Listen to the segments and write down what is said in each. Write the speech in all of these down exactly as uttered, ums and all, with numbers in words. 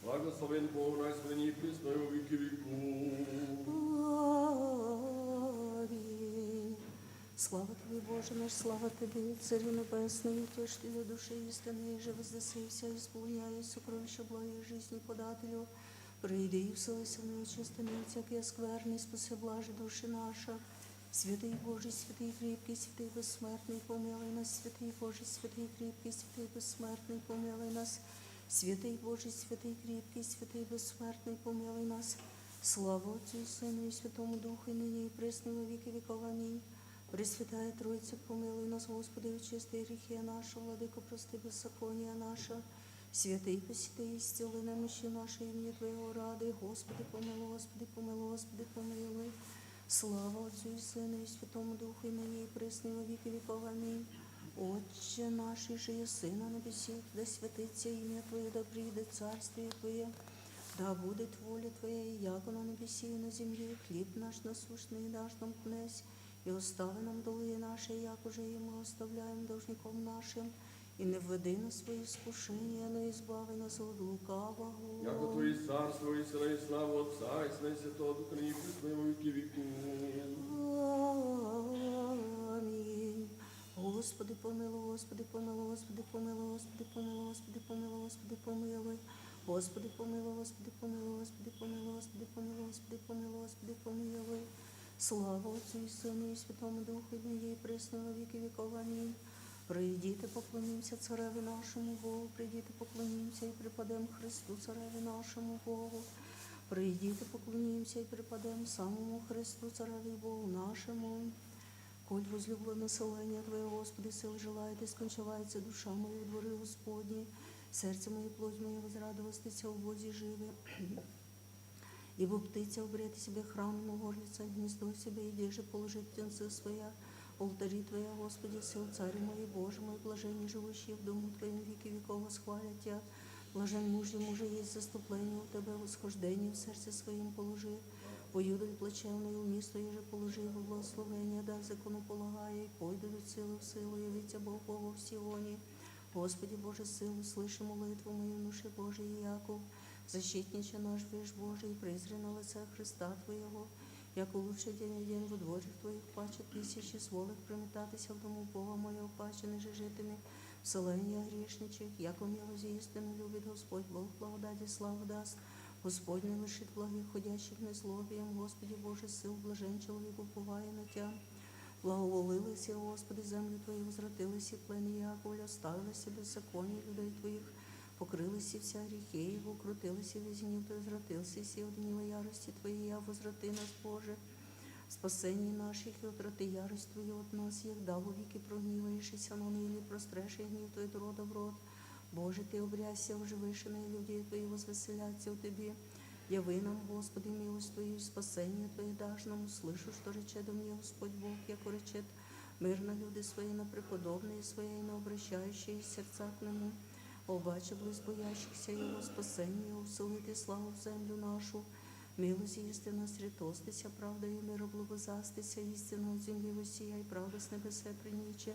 Благословен Бог наш, ныне и присно и во веки веков. Аминь. Слава Тебе, Боже наш, слава Тебе, Царю Небесный, утешителю души истинной, же воздыхающий, исполняющий сокровища благой жизни подателю, приди и вселися в нас, очисти мир всякой скверны, спаси блажи души наши. Святый Божий, святый крепкий, святый бессмертный, помилуй нас. Святый Божий, святый крепкий, святый бессмертный, помилуй нас. Святый Божий, святый крепкий, святый бессмертный, помилуй нас. Слава Отцу и Сыну и Святому Духу, и ныне и присно и во веки веков. Аминь. Пресвятая Троица, помилуй нас, Господи, очисти грехи наши, Владыка, прости беззаконие наше. Святый, посети, исцели немощи наши имени Твоего ради. Господи, помилуй, Господи, помилуй, Господи, помилуй. Слава Отцу и Сыну и Святому Духу, и ныне и присно и во веки веков. Аминь. Отче наш, иже еси на небесех, да святится имя Твое, да приидет Царствие Твое, да будет воля Твоя, яко на небесе и на земле. Хлеб наш насущный дашь нам днесь, и остави нам долги наши, як уже и мы оставляем должником нашим, и не введи нас во искушение, но избави нас от лукавого. Яко Твое царство, и сила, и слава Отца, и Сына, и Святого Духа, ныне и присно и во веки веков. Аминь. Господи, помилуй, Господи, помилуй, Господи, помилуй, Господи, помилуй, Господи, помилуй. Господи, помилуй, Господи, помилуй, Господи, помилуй, Господи, помилуй, Господи, помилуй, Господи, помилуй. Слава Отцу и Сыну и Святому Духу, и ныне и присно и во веки веков. Аминь. Придите, поклонимся Цареве нашему Богу, придите, поклонимся и преподем Христу, Цареве нашему Богу. Придите, поклонимся и преподем самому Христу, Цареве Богу нашему. Коль возлюблено население Твое, Господи, сил желает, и скончавается душа моя во дворе Господне. Сердце мое и плоть моя возрадовалась Тя, Боже живи. Ибо птица обрет себе храм, но горлица гнездо себе, и где же положить птенцы своя? Алтари Твоя, Господи, сил, Царь мой, Боже мой, блаженнее живущие в дому Твоем веки веков восхвалят Тя. Блажен муж, ему же есть заступление у Тебя, восхождение в сердце своем положи. Во юдоль плачевную место еже положи, во благословение да закону полагая, и пойду в силу в силу, явится Бог во Сионе. Господи Боже, сил, услыши молитву мою, внуши Божий Яков. Защитниче наш веш Божий, презри на лице Христа Твоего, яко лучше день один во дворях Твоих паче тысячи сволок, приметатися в дому Бога моего паче нежитыми в селении грешничих, яко милость истинно любит Господь Бог, благодади славу даст. Господь не лишит благих, ходящих в незлобием. Господи Боже, сил, блажен человек, уповая на Тя. Благоволилась, Господи, землю Твою, возвратилась и плен, яко оставилась беззаконие людей Твоих, покрылась вся грехе Его, крутилась весь гнев Твой, возвратился и от гнева ярости Твоей, я возврати нас, Боже, спасение наших, и отврати ярость Твою от нас, егда вовеки прогневаешься на или прострешь гнев Твой от рода в род. Боже, Ты обрясся уживаешь на людей Твоих, возвеселятся у Тебе. Яви нам, Господи, милость Твою и спасение Твое дашь нам, услышь, что речет о мне Господь Бог, яко речет мир на люди Свои, на преподобные Свои, на обращающие сердца к Нему. Обаче близ боящихся Его спасение, усылит и славу в землю нашу. Милость истинно сретостися, правда и мир облюбызастися, истина от земли воссияй, правда с небесе приниче.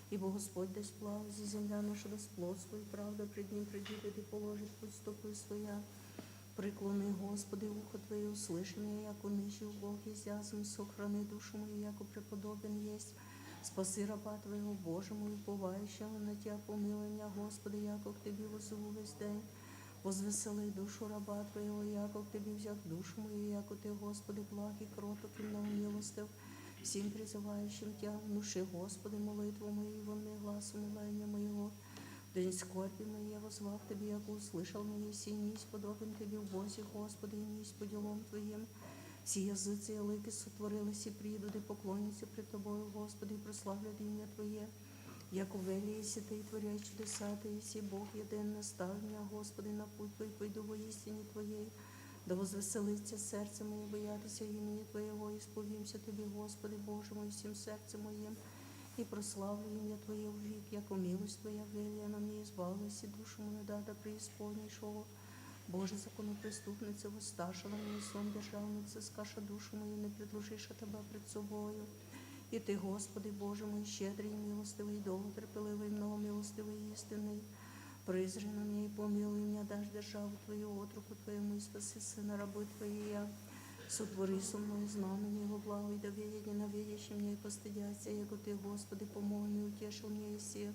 Ибо Господь даст плаву, земля наша даст плод свой, правда пред Ним придет и положит путь стопы своя. Преклони, Господи, ухо Твое, услыши меня, яко нищий в Боге изязм, сохрани душу мою, яко преподобен есть. Спаси раба Твоего, Боже мой, уповающего на Тя, помилуй меня, Господи, яко к Тебе воззову весь день. Возвесели душу раба Твоего, яко к Тебе взял душу мою, яко Ты, Господи, благ и кроток и много милостив, всем призывающим Тя. Внуши, Господи, молитву мою, и вон мне глас умоления моего. В день скорби моей я воззвал к Тебе, яко услышал меня, и не исподобен Тебе в бозе, Господи, и не по делам Твоим. Все языцы и языки сотворились и придут и поклонятся пред Тобою, Господи, и прославлят имя Твое. Яко великий еси Ты, и творящий чудеса Ты еси, Бог единый, наставь меня, Господи, на путь Твой, пойду во истине Твоей. Да возвеселится сердце мое, боятися имени Твоего, исповемся Тебе, Господи, Боже мой, всем сердцем моим, и прославлю имя Твое вовек, яко милость Твоя велия на мне, избавь еси душу мою да, да преисподнейшего. Боже, законопреступница, воссташь на мою сон державницу, скажи душу мою, не предложишь тебя пред собою. И ты, Господи Боже мой, щедрый и милостивый, долготерпеливый, многомилостивый и истинный, призри на меня и помилуй меня, дашь державу Твою отроку Твоему и спаси сына рабы Твоей. Сотвори со мной знамение во благо и доведе ненавидящим меня и постыдяся, яко Ты, Господи, помог мне, утешил меня и се.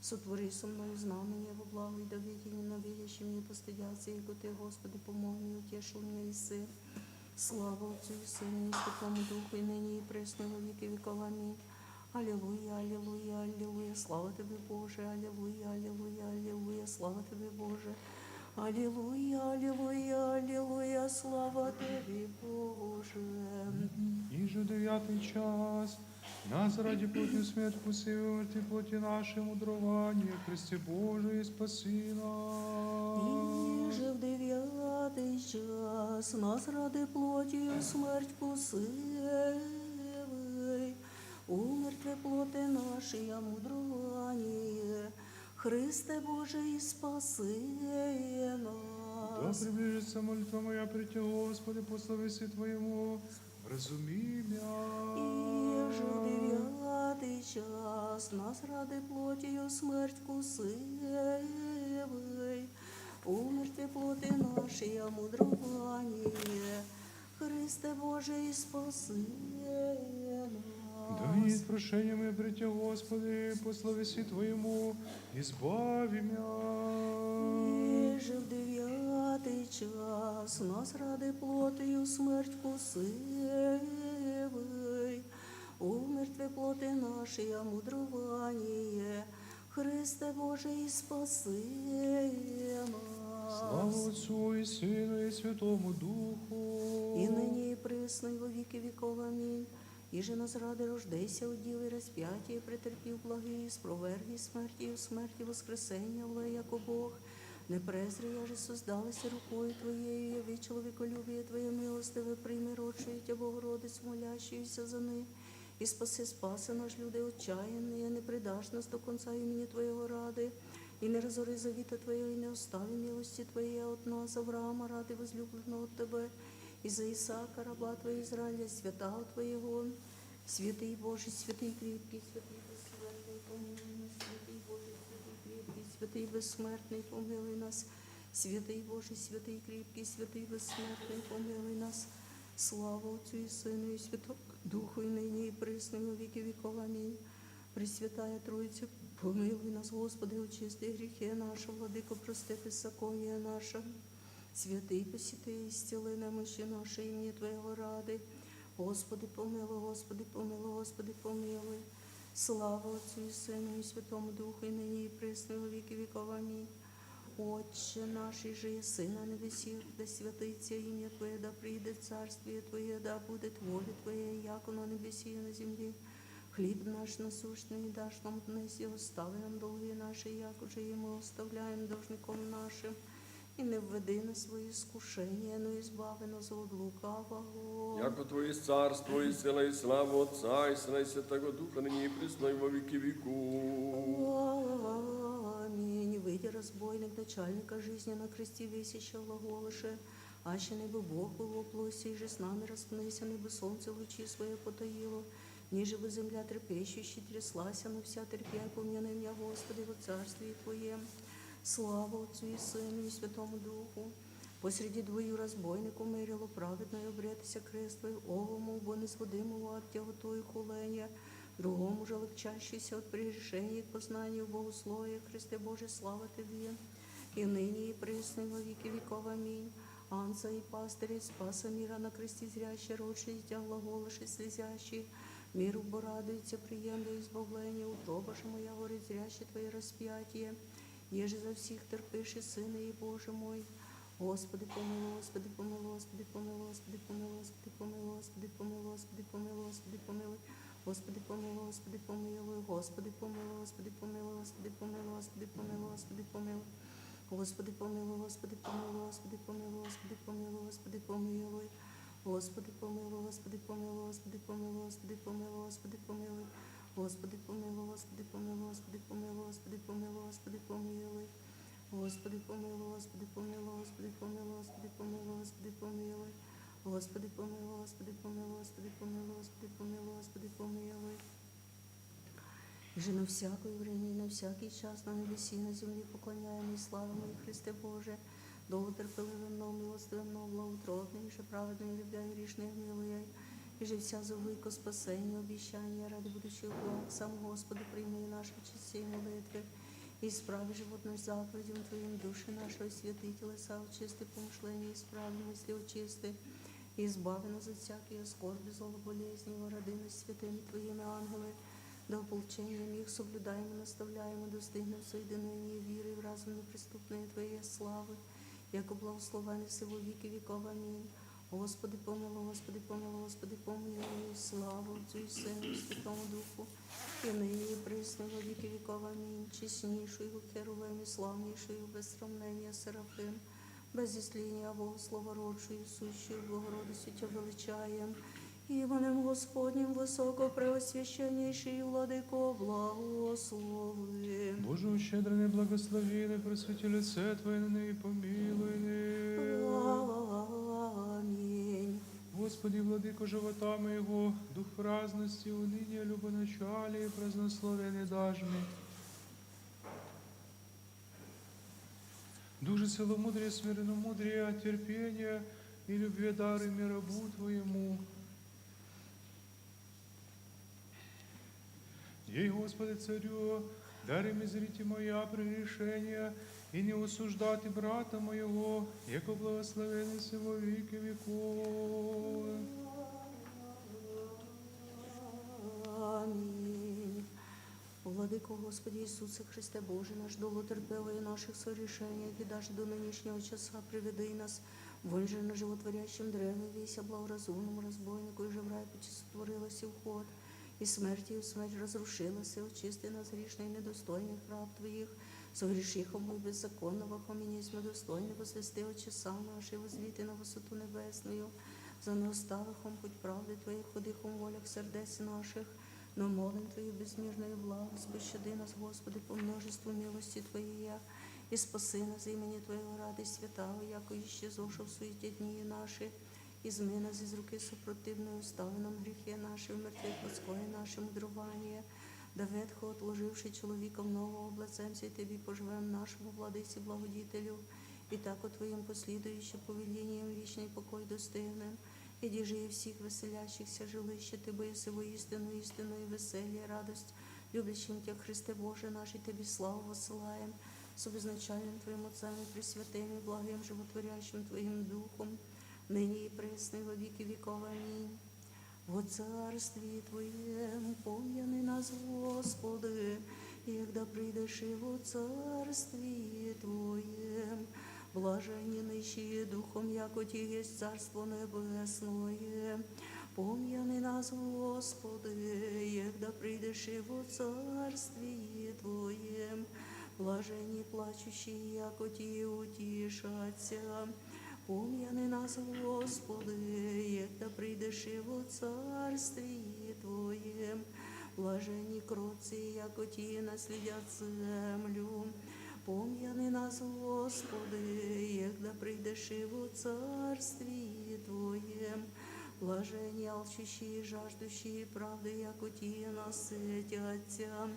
Сотвори со мной знамение во благо и доведе ненавидящим меня и постыдяся, яко Ты, Господи, помог мне, утешил меня и се. Слава Отцу и Сыну и Святому Духу, и ныне и пресно во веки веков. Аминь. Аллилуйя, аллилуйя, аллилуйя, слава Тебе, Боже, аллилуйя, аллилуйя, аллилуйя, слава Тебе, Боже. Аллилуйя, аллилуйя, аллилуйя, слава Тебе, Боже. И же девятый час. Нас ради плоти смерть вкусив, и умертви плоти нашей мудрование, Христе Боже, и спаси нас. И же в девятый час нас ради плотью смерть вкусив, умертви плоти нашей мудрование, Христе Боже, и спаси нас. Да приблизится молитва моя пред Тебя, Господи, по словеси Твоему вразуми мя. И же девятый час нас ради плотью смерть вкусив, умертви плоти нашей мудрование, Христе Боже, и спаси нас. Да и прошение мое пред Тебя, Господи, по словеси Твоему, избави мя. И же в девятый час нас ради плотью смерть вкусив, умертви плоти нашей мудрование, Христе Боже, и спаси нас. Слава Отцу и Сыну и Святому Духу. И ныне и пресно и во веки веков. Аминь. И же нас ради рождеся, удивив распятие, претерпив благие, спроверги смерти и в смерти воскресение, яко Бог, не презри, я же создалась рукой Твоею, яви человеколюбие Твое, милостивый пример, родшую Тебя Богородицу, молящуюся за ны, и спаси, спаси наш, люди отчаянные, не предашь нас до конца имени Твоего ради, и не разори завета Твоего, и не остави милости Твоей от нас, Авраама ради возлюбленного от Тебя, и за Исаака, раба Твоего Израиля, святого Твоего. Святый Боже, святый крепкий, святый бессмертный, помилуй нас, святый Боже, святый крепкий, святый бессмертный, помилуй нас, святый Боже, святый крепкий, святый бессмертный, помилуй нас. Слава Отцу и Сыну и Святому Духу, и ныне и пресно и во веки веков. Аминь. Пресвятая Троица, помилуй нас, Господи, очисти грехи наши, Владыко, прости беззаконие наше. Святый, посети, исцели немощи наши имени Твоего ради. Господи, помилуй, Господи, помилуй, Господи, помилуй. Слава Отцу и Сыну и Святому Духу, и ныне и пресно и во веки веков. Аминь. Отче наш, иже еси на небесех, да святится имя Твое, да придет Царствие Твое, да будет воля Твоя, яко на небесе и на земле. Хлеб наш насущный дашь нам днесь, и остави нам долги наши, як уже и мы оставляем должником нашим. И не введи нас во искушение, но избави нас от лукавого. Яко Твое есть царство, и сила, и слава Отца, и Сына, и Святого Духа, ныне и присно, и во веки веков. Аминь. Выйди, разбойник, начальника жизни на кресте висящего, глаголаше: аще небо Бог был во плоти, иже с нами распнися, небо солнце лучи свои потаило, ниже бы земля трепещущей тряслась, но вся трепеща, помяни меня, Господи, во Царствии Твоем. Слава Отцу и Сыну и Святому Духу. Посреди двоих разбойников мерило праведное, обретися крест Твой, овому бо не сводимого от Тебя, то и хуление, другому же легчащийся от прегрешений к познанию богословия. Христе Боже, слава Тебе, и ныне и пресно и во веки веков. Аминь. Анца и пастыря, спаса мира на кресте зрящий, родший Дитя глаголаши слезящий, мир убо радуется, приемда избавление, утроба же моя горит зрящий Твое распятие, еже за всех терпишь, Сыне и Боже мой. Господи, помилуй, Господи, помилуй, Господи, помилуй, Господи, помилуй, Господи, помилуй, Господи, помилуй, Господи, помилуй, Господи, помилуй, Господи, помилуй, Господи, помилуй, Господи, помилуй, Господи, помилуй, Господи, помилуй, Господи, помилуй. Господи, помилуй, Господи, помилуй, Господи, помилуй, Господи, помилуй. Господи, помилуй, Господи, помилуй, Господи, помилуй, Господи, помилуй. Господи, помилуй, Господи, помилуй, Господи, помилуй, Господи, помилуй, Господи, помилуй. Господи, помилуй, Господи, помилуй, Господи, помилуй, Господи, помилуй, Господи, помилуй. Господи, помилуй, Господи, помилуй, Господи, помилуй, Господи, помилуй, Господи, помилуй. И же на всякое время, и на всякий час на небеси, на земли поклоняем и славим и Христе Боже, долготерпеливым, но милостивым, но благоутробным, и же праведным, любя и грешных милуя, и же всяк зову ко спасению, обещания ради будущих благ, сам Господи, прими наши чести и молитвы, и исправи живот наш заповедям Твоим, души наши освети, телеса очисти, помышления исправи, мысли очисти, и избави нас от всяких скорби, зла, болезней, и возведи нас святыми Твоими ангелами, да ополчением их соблюдаем и наставляем, и достигнем соединения веры и в разум неприступной Твоей славы, яко благословен еси во веки веков. Аминь. Господи, помилуй, Господи, помилуй, Господи, помилуй. Слава Отцу и Сыну и Святому Духу, и ныне и присно во веки веков. Аминь. Честнейшую херувим и славнейшую без сравнения серафим, без исцеления во слава родшую, сущую Богородицу Тебя величаем, именем Господним высоко преосвященнейший Владыко, благослови. Боже, щедрый и благословенный, просвети лице Твое, ныне и помилуй. Аминь. Господи, Владыко живота моего, дух праздности, уныния, любоначалия и празднословия не дашь мне. Души целомудрия, смиренномудрия, терпения и любви даруй мне, рабу Твоему. Ей, Господи, Царю, даруй мне зрите моя прегрешения, и не осуждать брата моего, яко благословен еси во веки веков. Аминь. Владыко Господи Иисусе Христе, Боже наш, долготерпеливый, наших согрешениях и даже до нынешнего часа приведи нас, вынь же на животворящем древе веся благоразумному разбойнику, и же в рай пути сотворилась и вход, и смертью смерть разрушилась, и очисти нас грешных, недостойных раб Твоих, согрешивших и беззаконных, хоминись мы достойны возвести о часа наши, возведи на высоту небесную, за неуставыхом путь правды Твоей, ходихом волях сердец наших, но молим Твою безмерную благость, пощади нас, Господи, по множеству милости Твоей, и спаси нас имени Твоего ради святаго, яко исчезавши в суете дни наши, измени нас из руки сопротивной, остави нам грехи наши, умерти плотское наше мудрование, да ветхое отложивши человека, нового облачаемся Тебе, поживаем нашему Владыке Благодетелю, и так Твоим последующим повелением вечный покой достигнем, иди же и всех веселящихся жилище Тебе, и сего истину, истину и веселье, радость, любящим Тебя Христе Боже наш, и Тебе славу высылаем, с безначальным Твоим Отцом и Пресвятым и благим животворящим Твоим Духом, ныне и пресно и во веки веков. Аминь. Во Царствии Твоем помни нас, Господи, егда придешь и во Царствии Твоем. Блаженни нищие духом, яко Ти есть Царство Небесное. Помни нас, Господи, егда придешь и во Царствии Твоем. Блаженни плачущие, яко Ти утешатся. Помни нас, Господи, егда придешь и во Царствии Твоем. Блаженни кроткие, яко Ти наследят землю. Помни нас, Господи, егда придешь и во Царствии Твоем. Блаженни алчущие и жаждущие правды, яко Ти насытятся.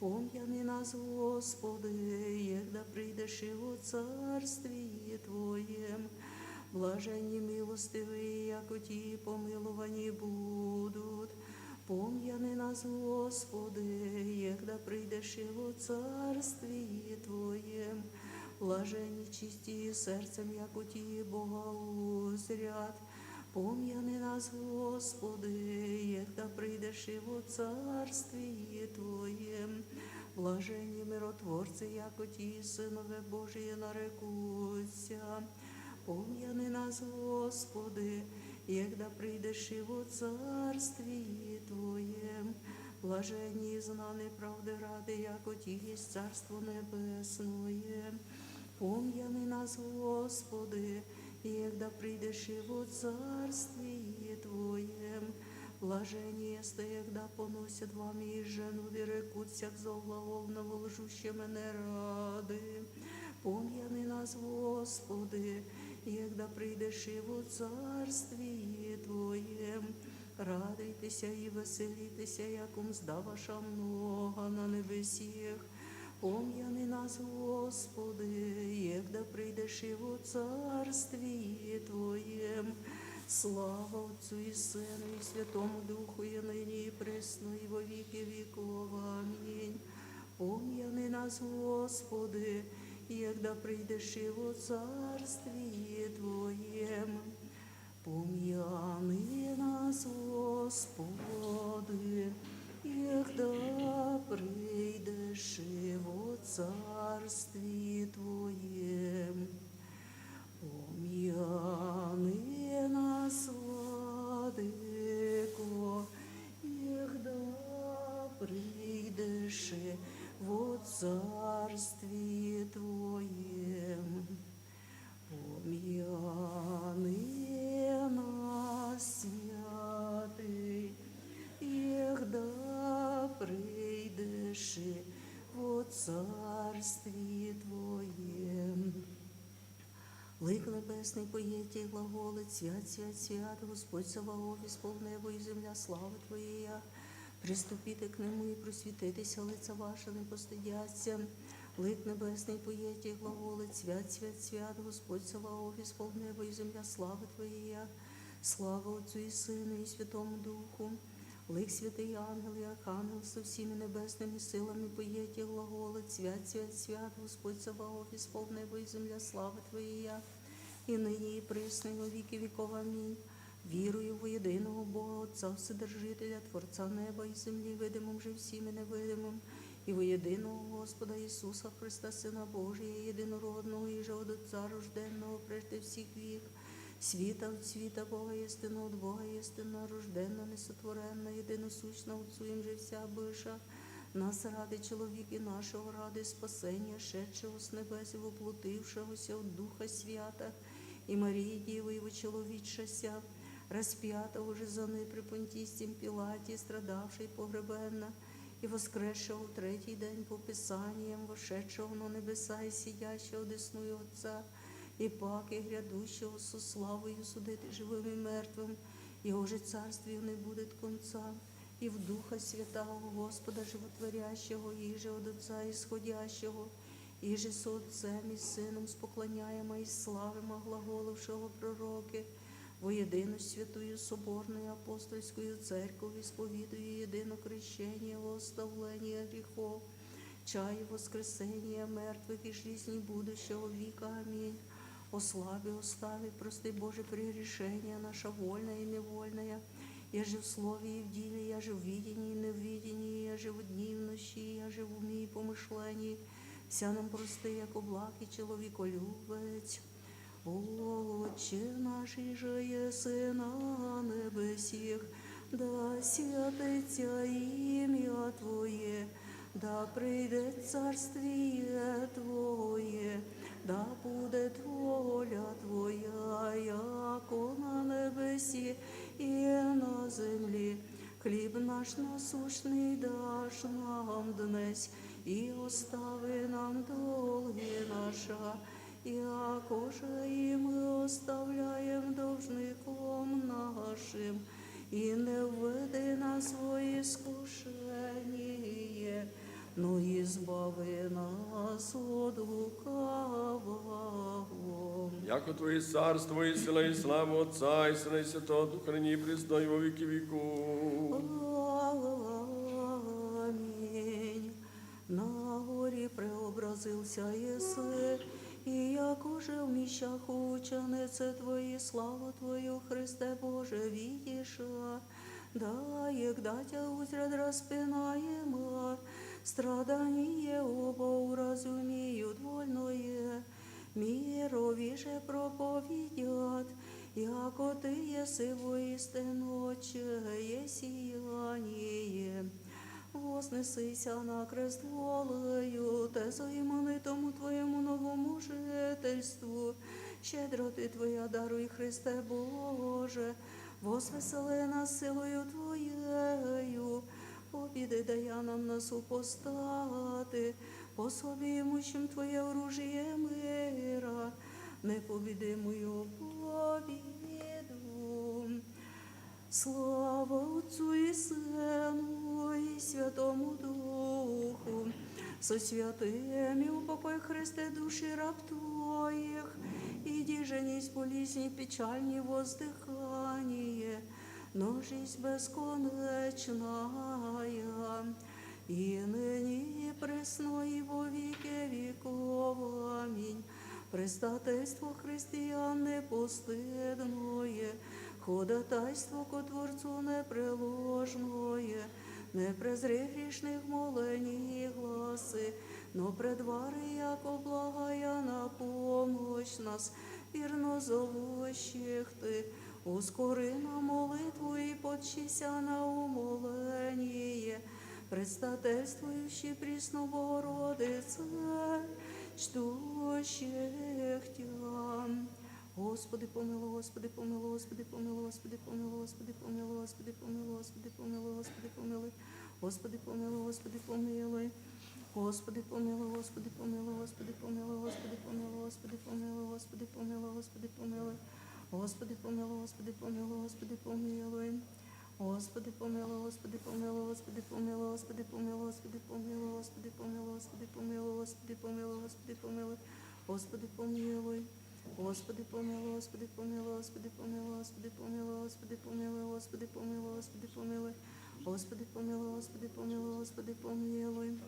Помни нас, Господи, егда придешь и во Царствии Твоем. Блаженни милостивые, яко Ти помилованы будут. Помни нас, Господи, егда придешь и во Царствии Твоем. Блаженни чистые сердцем, яко Ти Бога узрят. Помни нас, Господи, егда придешь и во Царствии Твоем. Блаженни миротворцы, яко Ти Сынове Божие нарекутся. Помни нас, Господи, егда придешь и во Царствии Твоем. Блаженни изгнанные правды ради, яко Ти есть Царство Небесное. Помни нас, Господи, егда придешь и во Царствии Твоем. Блаженни истые, егда поносят вами и женут и рекут всяк злоглаголного лжущего ради. Помни нас, Господи, егда придеши во Царствие Твоем. Радуйтеся и веселитеся, якум сда ваша много на небесех. Помни нас, Господи, егда придеши во Царствие Твоем. Слава Отцу и Сыну и Святому Духу, и ныне и пресно и во веки веков. Аминь. Помни нас, Господи, егда придеши во Царствие Твоем. Помни нас, Господи, егда придеши во Царствие Твоем. Помни нас, Владыко, егда придеши во Царствие Твоем. Помни нас, Святый, егда придеши во Царствие Твоем. Лык небесный, поет и глаголит: «Свят, свят, свят, Господь Саваоф, исполни небо и земля славы Твоей». Приступите к Нему и просветитесь, лица ваши не постыдятся. Лык небесный, поет и глаголит: «Свят, свят, свят, Господь Саваоф, исполни небо и земля славы Твоей». Слава Отцу и Сыну и Святому Духу. Лык святые ангелы и архангелы со всеми небесными силами, поет и глаголит: «Свят, свят, свят, Господь Саваоф, исполни небо и земля славы Твоей». И ныне и пресно и во веки веков. Аминь. Верую во единого Бога Отца, Вседержителя, Творца неба и земли, видимым же всеми невидимым, и во единого Господа Иисуса Христа, Сына Божия, единородного, иже от Отца рожденного прежде всех век, света от света, Бога истинного от Бога истинного рожденного, несотворенного, единосущного Отцу, им же вся быша, нас ради человеки нашего, ради спасения, шедшего с небес и воплотившегося от Духа Свята и Марии Девы, его человечившегося, распятого же за ны при Понтийском Пилате, страдавший, погребенна, и воскресшего в третий день по Писаниям, вошедшего на небеса и сидящего десную Отца, и паки грядущего со славою судить живым и мертвым, и уже царствию не будет конца, и в Духа Святого, Господа Животворящего, иже от Отца исходящего, иже со Отцем и Сыном споклоняемо и славимо глаголовшего пророке, во единую святую соборную апостольскую церковь, исповедую едино крещение во оставление грехов, чаю воскресения мертвых и жизни будущего века. Аминь. Ослаби, остави, прости, Боже, прегрешения наша вольная и невольная, яже в слове и в деле, яже в видении и не в видении, яже в дни и в ночи, яже в уме и помышлении, вся нам прости, яко благ и человеколюбец. Отче наш, иже еси на небесех, да святится имя Твое, да придет Царствие Твое, да будет воля Твоя, яко на небесе и на земле. Хлеб наш насущный дашь нам днесь, и остави нам долги наша, яко же и мы оставляем должником нашим, и не введи нас во искушение, но избави нас от лукавого. Яко Твое царство и сила и слава Отца и Сына и Святого Духа, ныне и присно и во веки веков. Аминь. На горе преобразился Иисус, и яко же в мещах ученицы Твои славу Твою, Христе Боже, видишь, да егда Тя узрят распинаемых, страдание оба уразумеют вольное, миру же проповедят, яко Ты еси воистину Отчее сияние. Вознесися на крест волею, тезу и маны тому Твоему новому жительству, щедроты Твоя даруй, Христе Боже, возвесели нас силою Твоею, победи Ты даянам на супостаты, пособие имущим твое оружие мира, не победим и победу. Слава Отцу и Сыну и Святому Духу, со святыми упокой, Христе, души раб Твоих, иди же не исполнись ни печаль, ни воздыхание, но жизнь бесконечная, и ныне и пресно и во веки веков. Аминь. Предстательство христиан непостыдное, ходатайство ко Творцу непреложное, не презри грешных молений и гласы, но пред дворы яко благая на помощь нас, верно зовущих Ты, ускоры на молитву и подчися на умоление, предстательствующий присно Богородице, ждущих Тя. Господи, помилуй, Господи, помилуй, Господи, помилуй, Господи, помилуй, Господи, помилуй, Господи, помилуй, Господи, помилуй, Господи, помилуй, Господи, помилуй. Господи, помилуй, Господи, помилуй, Господи, помилуй, Господи, помилуй, Господи, помилуй, Господи, помилуй, Господи, помилуй. Господи, помилуй, Господи, помилуй, Господи, помилуй. Господи, помилуй, Господи, помилуй, Господи, помилуй, Господи, помилуй, Господи, помилуй, Господи, помилуй, Господи, помилуй, Господи, помилуй. Господи, помилуй. Господи, помилуй, Господи, помилуй, Господи, помилуй, Господи, помилуй, Господи, помилуй, Господи, помилуй, Господи, помилуй. Господи, помилуй, Господи, помилуй, Господи, помилуй.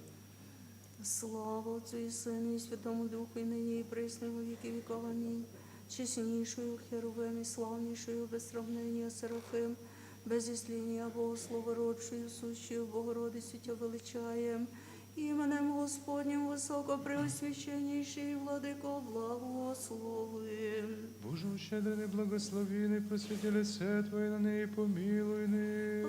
Слава Отцу и Сыну и Святому Духу, и ныне и пресно и во веки веков. Аминь. Честнейшую Херувим и славнейшую без сравнения Серафим, без исцеления Богослова, родшую, сущую Богородицу, Тебя величаем, именем Господним высокопреосвященнейший Владыко благословим. Боже, щедрый, благословенный, просвети лице Твое, ныне и помилуй ныне.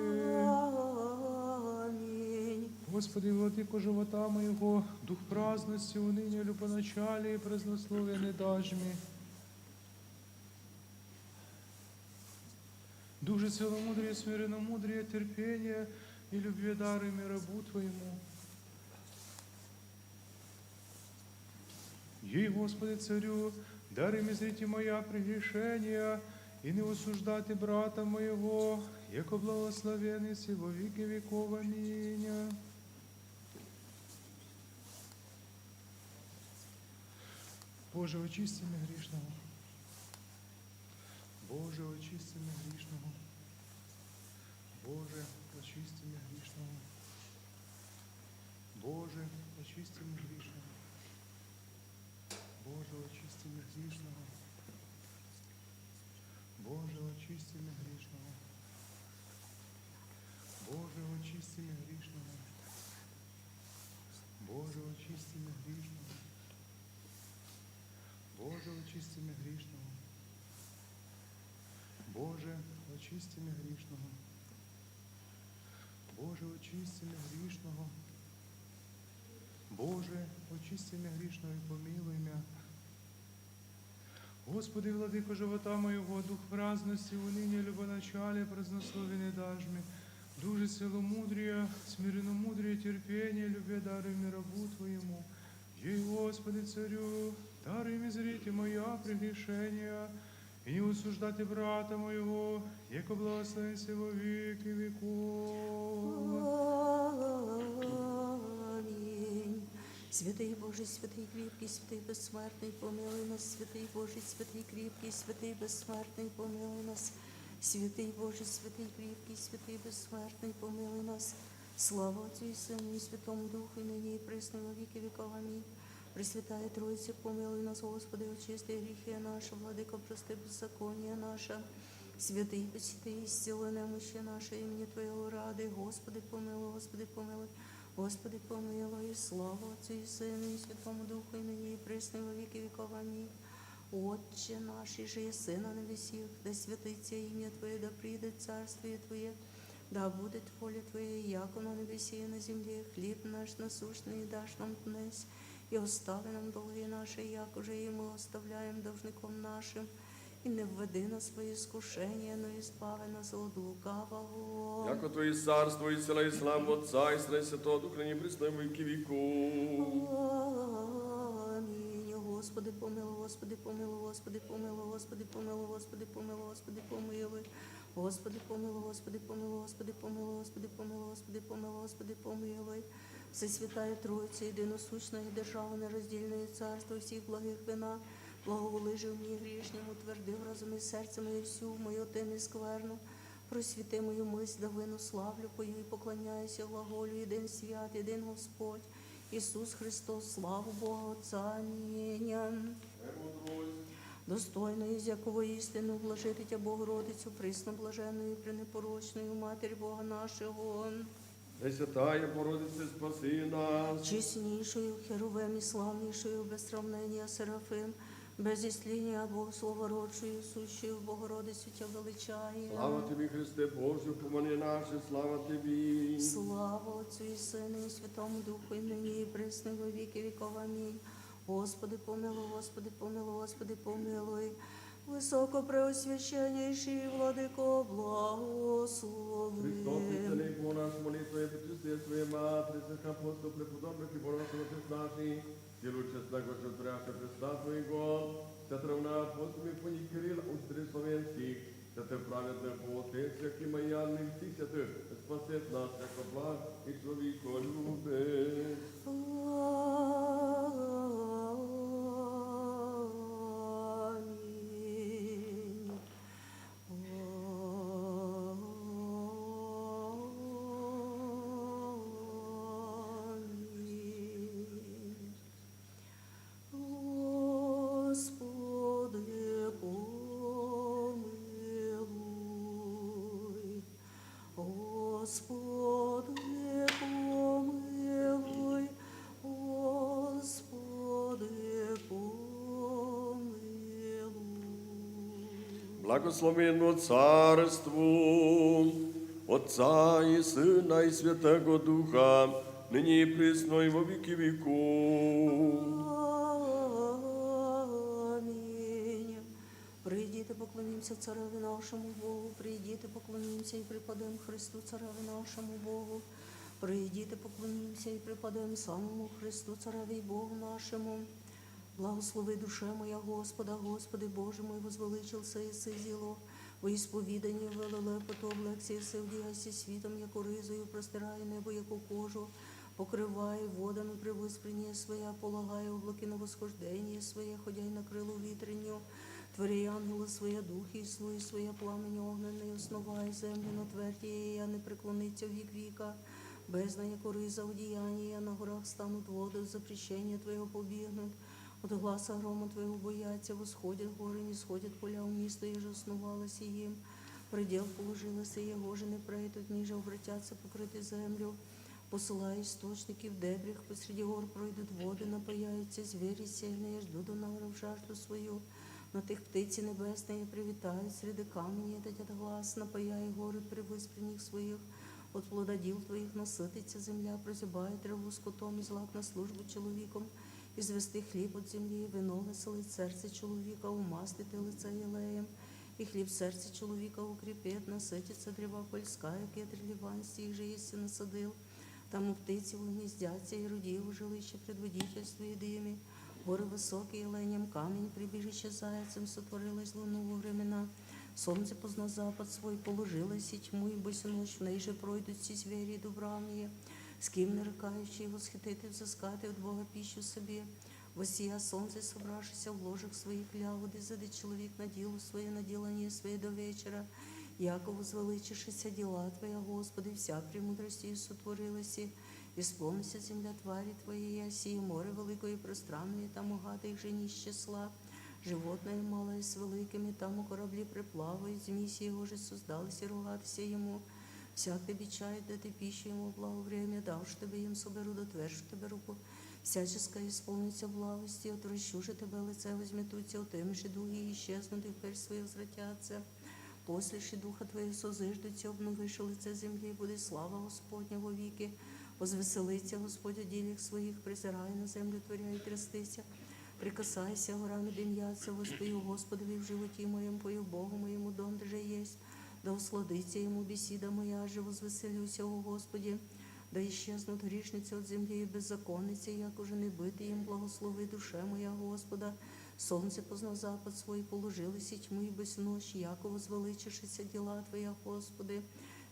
Аминь. Господи, Владыко живота моего, дух праздности, уныния, любоначалия и празднословия не дашь мне. Душе целомудрия, смиренномудрия, терпения и любви даруй мне, рабу Твоему. Ей, Господи, Царю, даруй мне изрите моя прегрешения и не осуждать и брата моего, яко благословен еси во веки веков. Аминь. Боже, очисти меня грешного. Боже, очисти меня грешного. Боже, очисти меня грешного. Боже, очисти меня грешного. Боже, очисти меня грешного. Боже, очисти меня грешного. Боже, очисти меня грешного. Боже, очисти меня грешного. Боже, очисти меня грешного. Боже, очисти меня грешного. Боже, очисти меня грешного. Боже, очисти меня грешного и помилуй меня. Господи, Владыко живота моего, дух праздности, уныния, любоначалия, празднословия не дашь мне. Душе целомудрия, смиренномудрия, терпения, любви даруй мне, рабу Твоему. Ей, Господи, Царю, даруй мне изрите моя прегрешения и не осуждать и брата моего, яко благословен еси во веки веков. Аминь. Святый Божий, святый крепкий, святый бессмертный, помилуй нас. Святый Божий, святый крепкий, святый бессмертный, помилуй нас. Святый Божий, святый крепкий, святый бессмертный, помилуй нас. Слава Отцу и Сыну и Святому Духу, и ныне и пресно и во веки веков. Аминь. Пресвятая Троица, помилуй нас, Господи, очисти грехи наши, Владыко, прости беззаконие наше. Святый, пресвятый, исцели немощи наши имени Твоего ради, Господи, помилуй, Господи, помилуй, Господи, помилуй. Слава Отцу и Сыну и Святому Духу, и ныне и пресно и во веки веков. Аминь. Отче наш, иже еси на небесех, да святится имя Твое, да придет царствие Твое, да будет воля Твоя, яко на небесе и на земле. Хлеб наш насущный дашь нам днесь, и остави нам долги наши, якоже и мы оставляем должником нашим, И не введи нас в искушение, но избави нас от лукавого. Яко Твое царство и сила и слава Отца и Сына и Святого Духа, ныне и присно и во веки веков. Аминь. Господи, помилуй, Господи, помилуй, Господи, помилуй, Господи, помилуй, Господи, помилуй, Господи, помилуй. Господи, помилуй, Господи, помилуй, Господи, помилуй, Господи, помилуй, Господи, помилуй, Господи, помилуй. Всесвятая Троица, единосущная держава, нераздельное царство всех благих вина, благоволижи мне грешнему, тверди в разуме сердце мое, всю мою тень и скверну, просвети мою мысль, да вину славлю, пою и поклоняюсь, и глаголю, единый свят, единый Господь, Иисус Христос, славу Бога Отца. Аминь. Достойно и всякого истину, блажит и тебя, Богородицу, пресноблаженную и пренепорочную Матерь Бога нашего. Пресвятая Богородица, спаси нас. Честнейшую Херувим и славнейшую без сравнения Серафим, без истления от Бога Слова родшую, сущую Богородицу тебя величаем. Слава Тебе, Христе Божий, помилуй нас, слава Тебе. Слава Отцу и Сыну и Святому Духу, и ныне и присно и во веки веков. Аминь. Господи, помилуй, Господи, помилуй, Господи, помилуй. Высокопреосвященнейший Владыко, благослови. Христос, истинный Бог наш, моли Твоей причистой Своей Матери, всех апостолов, преподобных и пророков, отец наших, и лучше знак высшего Патриарха Христа Твоего, святого равноапостольного митрополита Кирилла, учителей славянских, святых праведных, отец всех и моя, всех святых, спасет нас, всяко благ и человеколюбец. Аминь. Аминь. Господи, помилуй. Господи, помилуй. Господи, помилуй. Благословенно Царство Отца и Сына и Святого Духа, ныне и присно и во веки веков. Аминь. Придите, поклонимся Цареве нашему Богу, придите, поклонимся и преподем Христу, Цареве нашему Богу, придите, поклонимся и преподем самому Христу, Цареве и Богу нашему. Благослови, душе моя, Господа. Господи Боже мой, возвеличился еси зело во исповедании, в Л Л П Т облегся еси, вдыхайся свитом, яко ризою, простирая небо, яко кожу, покрывая водами превыспрение Своя, полагая облаки на восхождение Свое, ходя на крылу ветренью, творя ангелы Своя, духи и слуи Своя, пламени огненные, основая землю на твердь ея, не преклонится век века. Бездна, яко риза одеяния, на горах станут воды, запрещение Твое побегнут. От гласа грома Твоего боятся, восходят горы, нисходят поля, у места, еже основалась им. Предел положилась, и его же не пройдут, ниже обратятся, покрыты землю. Посылая источники в дебрях, посреди гор пройдут воды, напояются звери сильные, ждут донаров жажду свою. На тех птицы небесные привитают, среди камней дадят глас, напояя горы при выспренних своих. От плододел Твоих насытится земля, прозябает траву скотом, и злак на службу человеком. Извести хлеб от земли, вино веселит сердце человека, умастит и лица елеем. И хлеб сердце человека укрепит, насытится древа польская, кедр ливанский, же есть и насадил. Там птицы угнездятся, и руди его жилище предводительствует ими. Горы высокие, елеем камень, прибежище зайцем сотворилось луну во времена. Солнце поздно запад свой положилось, и тьму, и бысь ночь, в ней же пройдут все звери и дубравные. Ским нарыкающий восхитит и взыскает от Бога пищу себе. Восия солнце, собравшийся в ложах своих, лягут и зады человек на дело свое, на делание свое до вечера. Яко возвеличившися дела Твоя, Господи, вся премудростью сотворилась, и исполнится земля твари Твоей, и сие море великое и пространное, там угады их же не исчисла. Животное малое с великими, там у корабли приплавают, змей сие уже создалось, и рогатися ему. Всяк обещает дать пищу ему в благое время, дав, чтобы им соберу, дотверж, чтобы руку всяческое исполнится благости, отвращу же Тебя лице, возьму Тебя, тем же духи исчезнут, и вперь свои возвратятся. После же Духа Твоего созиждут, обновишь лице земли, будет слава Господня во веки. Возвеселится Господь о делах своих, презирая на землю, творя и трястися. Прикасайся, Авраам, и дымятся, воспою, Господи, в животе моем пою, Богу моему, дом же есть. Да усладится ему беседа моя же, возвеселюся, о Господи. Да исчезнут грешницы от земли и беззаконницы, яко же не быть им, благослови, душа моя, Господа. Солнце познал запад свой, положилось и тьмы без ночь, яко возвеличившиеся дела Твоя, Господи.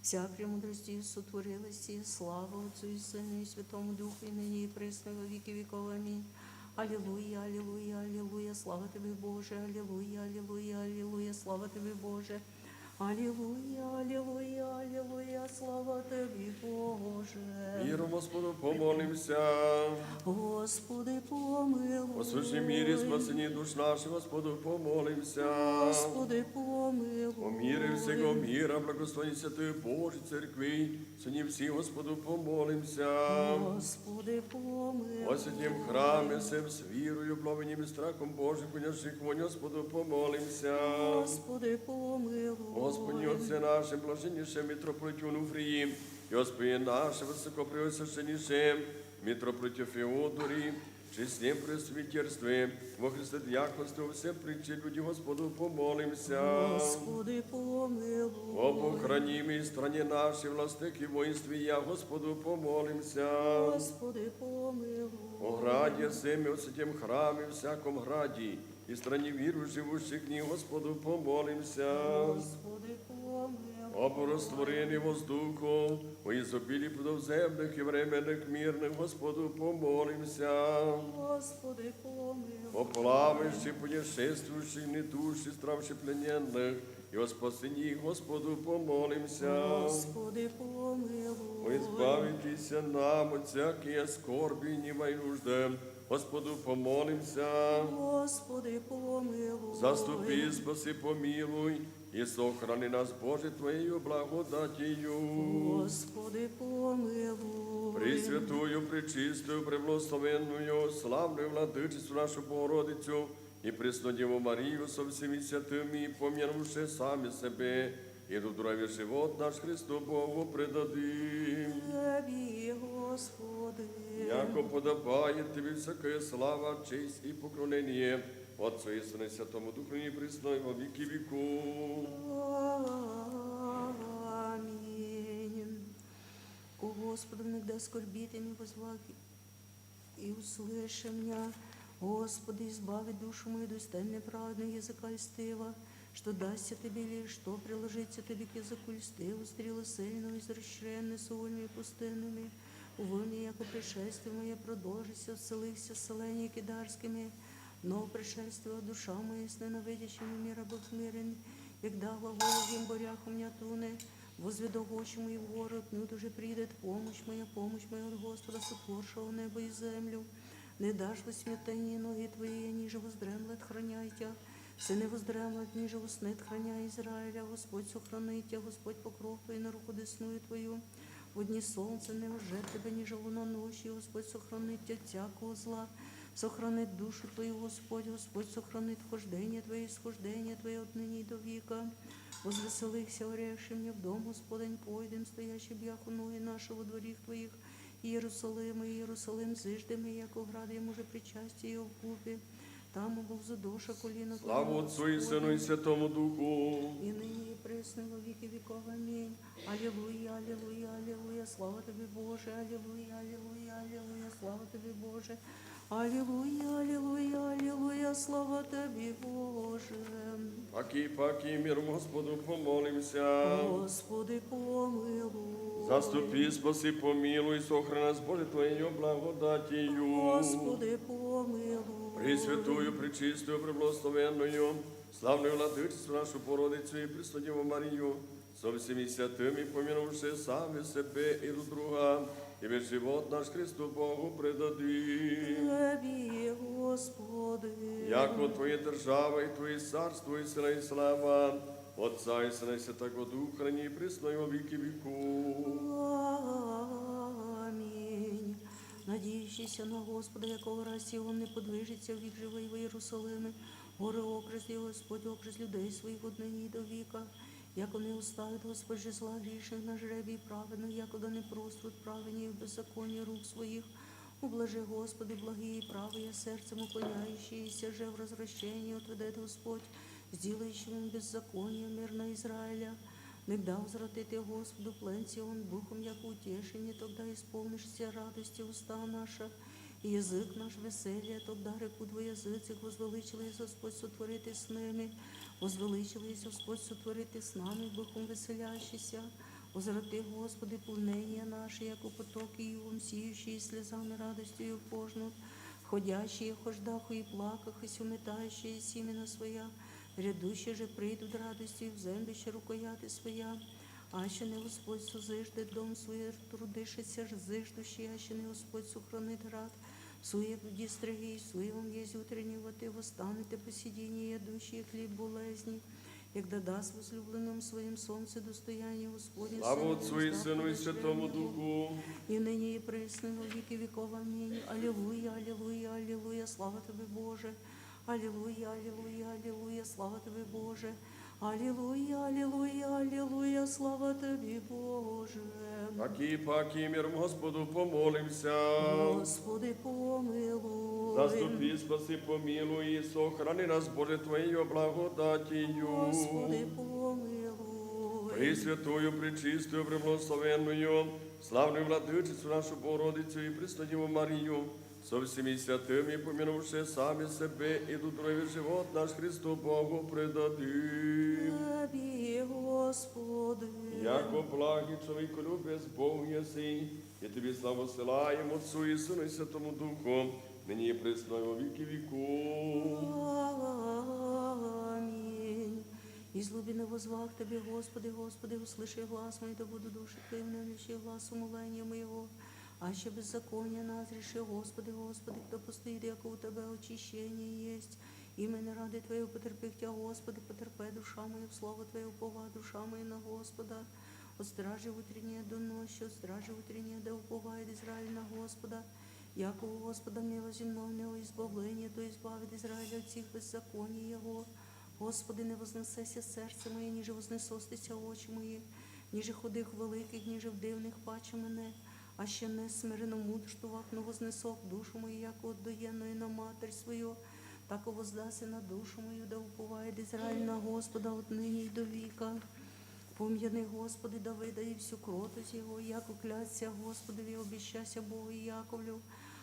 Вся премудростью сотворилось, и слава Отцу и Сыну и Святому Духу, и ныне и пресно во веки веков. Аминь. Аллилуйя, аллилуйя, аллилуйя, слава Тебе, Боже, аллилуйя, аллилуйя, аллилуйя, слава Тебе, Боже. Аллилуйя, аллилуйя, аллилуйя, слава Тебе, Боже. Миром Господу помолимся. Господи, помилуй. О сущем мире спасении душ наших, Господу помолимся. Господи, помилуй. О мире всего мира, благословении Святой Божьей Церкви, сыне всей, Господу помолимся. Господи, помилуй. О святем храме всем с верою, благоволением и страхом Божьим, кунящих вонь, Господу помолимся. Господи, помилуй. Господи, Отце нашим блаженнейшим митрополите Онуфрии, и Господи нашим высокопревосвященнейшим митрополите Феодории, честном пресвитерстве, во Христе диаконстве, всем причте люди, Господу помолимся. Господи, помилуй. Об охранимой стране нашей, властях и воинстве, я Господу помолимся. Господи, помилуй. О граде всем и о святем храме, всяком граде, и стране верующих живущих в ней, Господу помолимся. Господи, помилуй. Об растворении воздухов, о изобилии плодов земных и временных мирных, Господу помолимся. Господи, помилуй. О плавающих, путешествующих, нетущих, страждущих, плененных, и о спасении их, Господу помолимся. Господи, помилуй. О избавитесь нам от всякой скорби и невоенной нужды, Господу помолимся. Господи, помилуй. Заступи, спаси, помилуй, и сохрани нас, Боже, Твоею благодатью. Господи, помилуй. Пресвятую, пречистую, преблагословенную, славную Владычицу нашу Богородицу и Пресную Деву Марию со всеми святыми, помянувши сами себе, и друг друга весь живот наш Христу Богу предадим. Тебе, Господи. Яко подобает Тебе всякая слава, честь и поклонение Отцу и Сыну и Святому Духу, ныне и присно и во веки веков. Аминь. Ко Господу внегда скорбит, и не воззвал, и услыши меня. Господи, избави душу мою, да истаим неправедного языка льстивого, что дасться Тебе или что приложится Тебе к языку льстивому. Стрелы сильно изощренные, с увольнями пустынными, увы мне, яко пришествие мое продолжится в целых селениях кидарскими, но пришествие душа моя с ненавидящими мир обыкновенный, егда глаголу: «Гимн бурях у меня туне». Возведу гощу мою гору, отнюдь уже придет помощь моя, помощь моя от Господа, сотворшего небо и землю. Не дашь во смятение ноги Твоей, ниже воздремлет, храняй Тя. Сыне воздремлет, ниже уснет, храняй Израиля. Господь сохранит Тя, Господь покров Твой на руку десную Твою. В дни солнца не ужет Тебя, ниже луна ночью, Господь сохранит Тя от всякого зла. Сохранит душу твою Господь, Господь сохранит вхождение твое, исхождение твое отныне и до века. Возвеселихся, войдя мне в дом Господень, пойдем, стоящий бяху ноги наши во дворих Твоих, Иерусалим, и Иерусалим зиждем, и яко град ему же причастие в купе. Там обузу доша колено Твоего. Слава Отцу и Сыну и Святому Духу. И ныне и пресно во веки веков. Аминь. Аллилуйя, аллилуйя, аллилуйя, слава Тебе, Боже, аллилуйя, аллилуйя, аллилуйя, слава Тебе, Боже. Аллилуйя, аллилуйя, аллилуйя, слава Тебе, Боже. Паки, паки, мир Господу, помолимся. Господи, помилуй. Заступи, спаси, помилуй, сохрани нас, Боже, Твоею благодатью. Господи, помилуй. Пресвятую, пречистую, преблагословенную, славную Владычицу нашу Богородицу и Пресную Деву Марию, со всеми святыми, помянувши сами себе и друг друга, и весь живот наш Христу Богу предадим. Тебе, Господи. Яко Твоя держава, и Твое царство, и сила, и слава Отца и Сына и Святаго Духа, ныне и присно и во веки веков. Аминь. Надеющийся на Господа, якого раз Сион не подвижется, век живой в Иерусалиме, горы окрестил Господь, окрест людей своих отныне и до века. Яко не оставит Господь же зла грешных на жребий праведных, якогда не просрут праведники беззаконие рук своих. Ублажи, Господи, благие и правые сердцем уклоняющиеся же в развращении отведет Господь, сделающему беззаконие мир на Израиля. Тогда возвратит я Господу плен Сион, духом яко утешение, тогда исполнишься радостью уста наша, и язык наш веселье, тогда рекут во языцех, возвеличил Иисус Господь сотворит и с нами, возвеличил Иисус Господь сотворит и с нами, духом веселящийся. Возврати, Господи, пленение наше, яко потоки югом сиющие, слезами радостью пожнут, ходящие в хождах и плаках, и уметающие семена своя, грядущие же придут радостью в землище рукояти своя. Аще не Господь созиждет дом свой, трудишися зиждущий, аще не Господь сохранит град свой в дни строгие, в своем есть утренний, вот и восстанет и посидение, ядущие хлеб болезни, и когда даст возлюбленным своим солнце достояние Господне. Слава Отцу и Сыну и Святому Духу. И ныне и присно и во веки веков. Аминь. Аллилуйя, аллилуйя, аллилуйя, слава Тебе, Боже. Аллилуйя, аллилуйя, аллилуйя, слава Тебе, Боже. Аллилуйя, аллилуйя, аллилуйя, слава Тебе, Боже. Паки, паки, мир Господу, помолимся. Господи, помилуй. Заступи, спаси, помилуй и сохрани нас, Боже, Твоею благодатью. Господи, помилуй. Пресвятую, пречистую, преблагословенную, славную Владычицу нашу Богородицу и Пресную Деву Марию, со всеми святыми, помянувшие сами себе и друг друга, весь живот наш Христу Богу предадим. Тебе, Господи. Яко благ и человеколюбец Бог еси, и Тебе славу ссылаем Отцу и Сыну и Святому Духу, ныне и присно и во веки веков. Аминь. Из глубины воззвал к Тебе, Господи, Господи, услыши глас мой, да будут души Твои внемлющие глас умоления моего. Аще беззаконие нас реши, Господи, Господи, кто постоит, яко у Тебя очищение есть. Именно ради Твоего потерпи Тя, Господи, потерпи, душа моя, в слово Твое упова, душа моя на Господа. От стражи утренней до ночи, от стражи утренней да уповает Израиль на Господа. Яко у Господа милость земного избавления, то избавит Израиль от всех беззаконий его. Господи, не вознесеся сердце мое, ниже вознесостися очи мои, ниже худых великих, ниже вдовных паче мене. Аще не смиренно мудрство вакну вознесок душу мою, яко отдуенную на матерь свою, так и воздасся на душу мою, да уповает Израиль на Господа отныне и до века. Помяни, Господи, Давида и всю кротость его, яко клятся Господови, обещася Богу и Яковлю,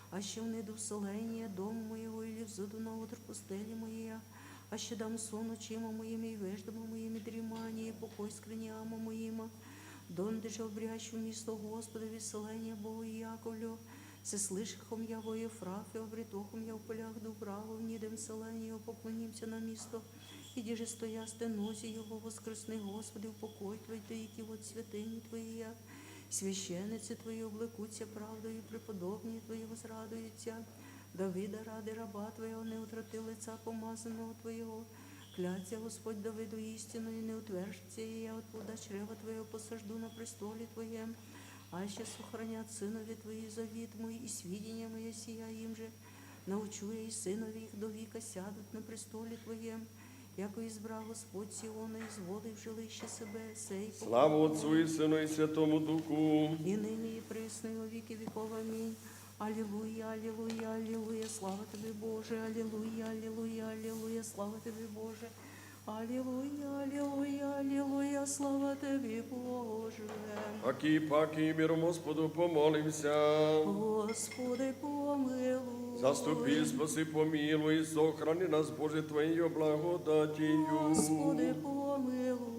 аще не до вселения дома моего или взойду на утро пустыли моя, аще дам сон очима моими, веждама моими дремание и покой скрыняму моима. Донде же обрящу место Господови, вселение Богу и Яковлю, се слышихом я во Ефрафе, обретохом я в полях дубраву, в нидем вселению поклонимся на место, иди же стоя стенозе его воскресный, Господи, упокой Твой, да иди вот святыни Твоя, священницы Твои облекутся правдою, и преподобные Твои возрадуются. Давида ради раба Твоего не утратил лица помазанного Твоего. Клятся Господь Давиду истину, и не утверждся я от плода чрева Твоего посажду на престоле Твоем. Аще сохранят сынове Твои завет мой, и свидетение мое сия им же. Научу я и сынове их до века сядут на престоле Твоем, яко избрал Господь Сиона из воды в жилище себе, сей Слава Отцу и Сыну и Святому Духу. И ныне и присно и во веки веков. Аминь. Аллилуйя, аллилуйя, аллилуйя, слава Тебе, Боже, аллилуйя, аллилуйя, аллилуйя, слава Тебе, Боже. Аллилуйя, аллилуйя, аллилуйя, слава Тебе, Боже. Паки, паки, миром Господу помолимся. Господи, помилуй. Заступи, спаси, помилуй, сохрани нас, Боже, Твоею благодатью. Господи, помилуй.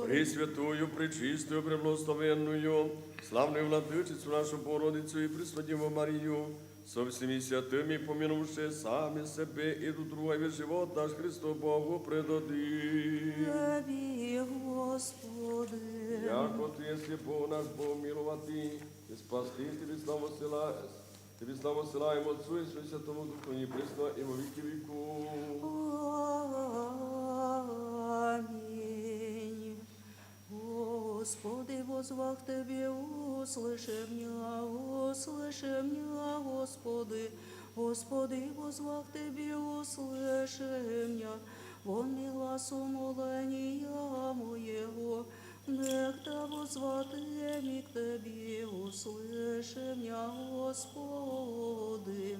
Пресвятую, пречистую, преблагословенную, славную Владычицу нашу Богородицу и Пресвятую Марию, со всеми святыми, помянувшие сами себе и друг друга, весь живот наш Христу Богу предадим. Яви, Господи. Яко Ты еси Бог наш, Бог миловатый и спасти, Тебе славу села-, Тебе славу села и Отцу и Сыну и Святому Духу, ныне и присно и во веки веков. Аминь. Господи, возвах Тебе, услыши меня, услыши меня, Господи, Господи, возвах Тебе, услыши меня, вон и глас умоления моего, Нехтавус ватемик тебе услышим, ня Господи,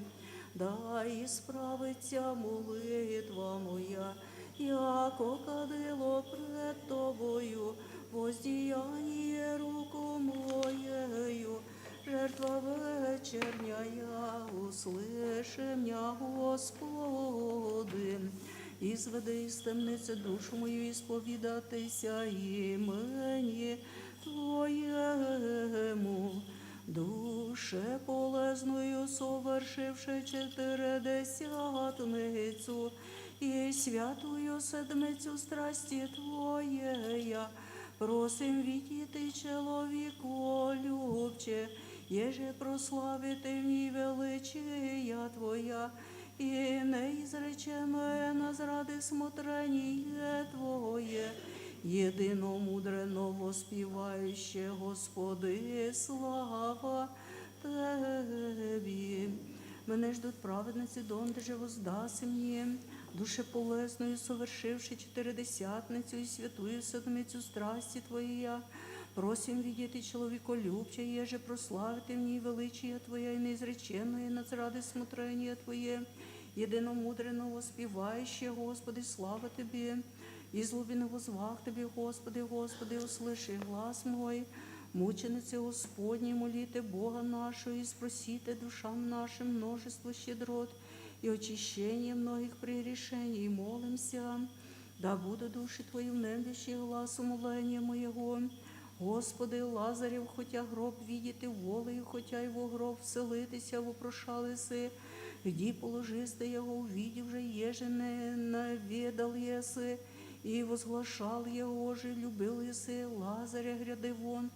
да исправится молитва моя, яко кадило пред Тобою, воздаяние руку моею, жертва вечерняя услышим, ня Господи. Изведи из темницы душу мою, исповедатися имени Твоему. Душе полезную совершивши четыредесятницу и святую седмицу страсти Твоей, просим, види Ты, человеколюбче, еже прославит Ты в ней величие Твоя, и неизреченное нас радость смотрение Твое, единомудренно воспевающее: Господи, слава Тебе. Мене ждут праведницы, дом же воздаст мне, душе полезную совершивши четыредесятницу и святую седмицу страсти Твоей, просим, види Ты, человеколюбче, еже прославит Ты в ней величие Твое и неизреченное нас радость смотрение Твое, единомудренно воспевающее: Господи, слава Тебе. Из глубины воззвав к Тебе, Господи, Господи, услыши глас мой. Мученицы Господни, молите Бога нашего и спросите душам нашим множество щедрот и очищение многих прегрешений, и молимся, да будут души Твои внемлющие гласу моления моего. Господи, Лазарев, хотя гроб видит и волею, хотя его гроб вселит, и ся вопрошал еси, где положист его, увидев же, ежене наведал еси, и возглашал его же, любил еси, Лазаря, гряды вон,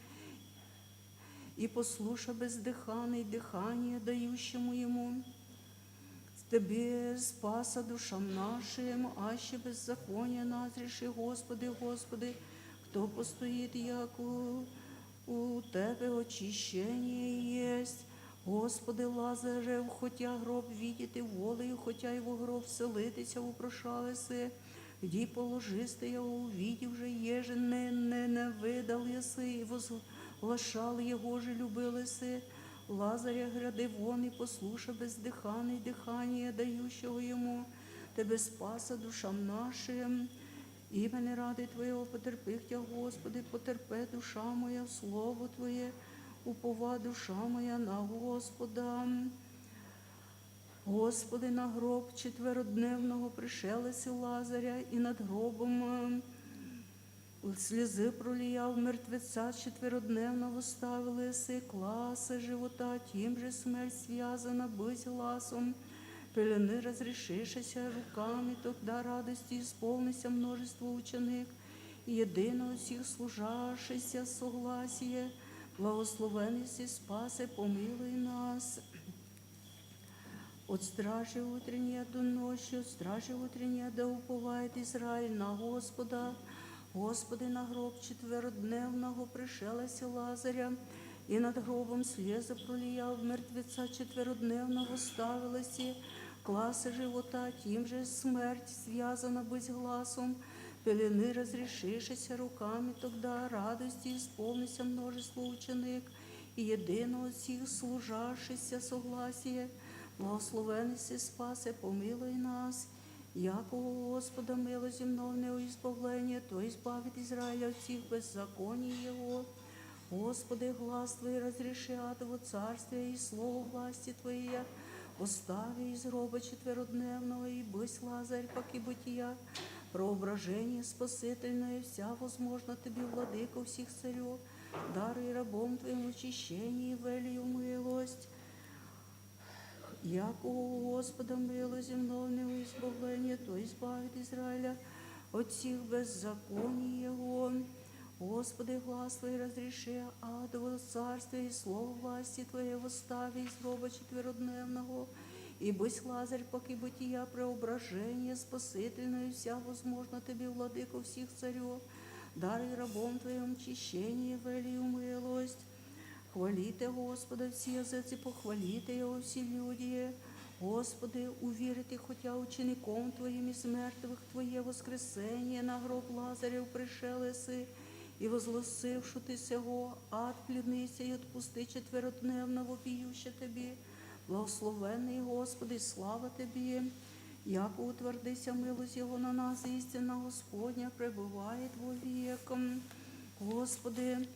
и послуша бездыханный дыхание дающему ему. Тебе, Спаса душам нашим, аще беззаконие нас реши, Господи, Господи, кто постоит, яку у Тебе очищение есть. Господи, Лазарев, хотя гроб видит и волею, хотя его гроб вселит, и ся вопрошал еси, где положист его, увидев же, ежене наведал еси, и возглашал его же, любил еси, Лазаря, гряды вон, и послуша бездыханный дыхание дающего ему. Тебе, Спаса душам нашим, имени ради Твоего потерпи Тя, Господи, потерпи, душа моя, слово Твое, упова, душа моя, на Господа. Господи, на гроб четверодневного пришел еси Лазаря, и над гробом слезы пролияв, мертвеца четверодневного восставил еси, класса живота, тем же смерть связана быть гласом, пелены разрешившися руками, тогда радости исполнися множество ученик, и едино всех служащихся согласие, благословен еси, Спасе, помилуй нас. От стражи утренней до ночи, от стражи утренней да уповает Израиль на Господа. Господи, на гроб четверодневного пришел еси Лазаря, и над гробом слезы пролияв, мертвеца четверодневного восставил еси, класса живота, тем же смерть связана быть гласом, пелены разрешившися руками, тогда радости исполнися множество ученик, и едино всех служащихся согласие, благословен еси, Спасе, помилуй нас. Яко у Господа милость земного избавления, то избавит Израиль от всех беззаконий его. Господи, глас Твой разреши адово царствие, и слово власти Твоей восстави из гроба четверодневного, и быть Лазарь паки бытия, преображение спасительное вся возможно Тебе, Владыка всех царев, даруй рабом Твоим очищение, велию милость. Яко у Господа милость земного избавления, то избавит Израиля от всех беззаконий его. Господи, глас Твой разреши адово царствие, и слово власти Твоей восстави из гроба четверодневного, и быть Лазарь паки бытия, преображение спасительное вся возможно Тебе, Владыка всех царев, даруй рабом Твоим очищение, велию милость. Хвалите Господа все языцы, похвалите Его все люди. Господи, уверите хотя учеником Твоим из мертвых Твое воскресение, на гроб Лазарев пришел еси, И возгласивши ты сего, ад, клянися и отпусти четверодневно вопиющего тебе. Благословенный Господи, слава Тебе, яко утвердися милость Его на нас, истина Господня пребывает вовек. Господи,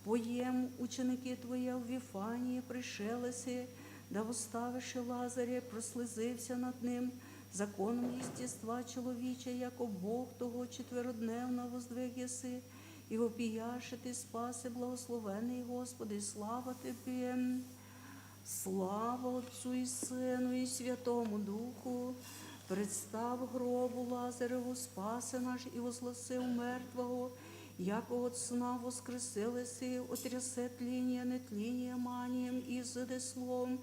поем ученики Твои в Вифании пришелеси, да восставши Лазаре прослезився над ним, законом естества человеча, яко Бог того четверодневно воздвигеси, и вопияши ты спаси, благословенный Господи, слава Тебе. Слава Отцу и Сыну и Святому Духу. Представ гробу Лазареву, спаси наш и возгласив мертвого, яко от сна воскресил еси, отрясе тление, нетление манием и изыди словом,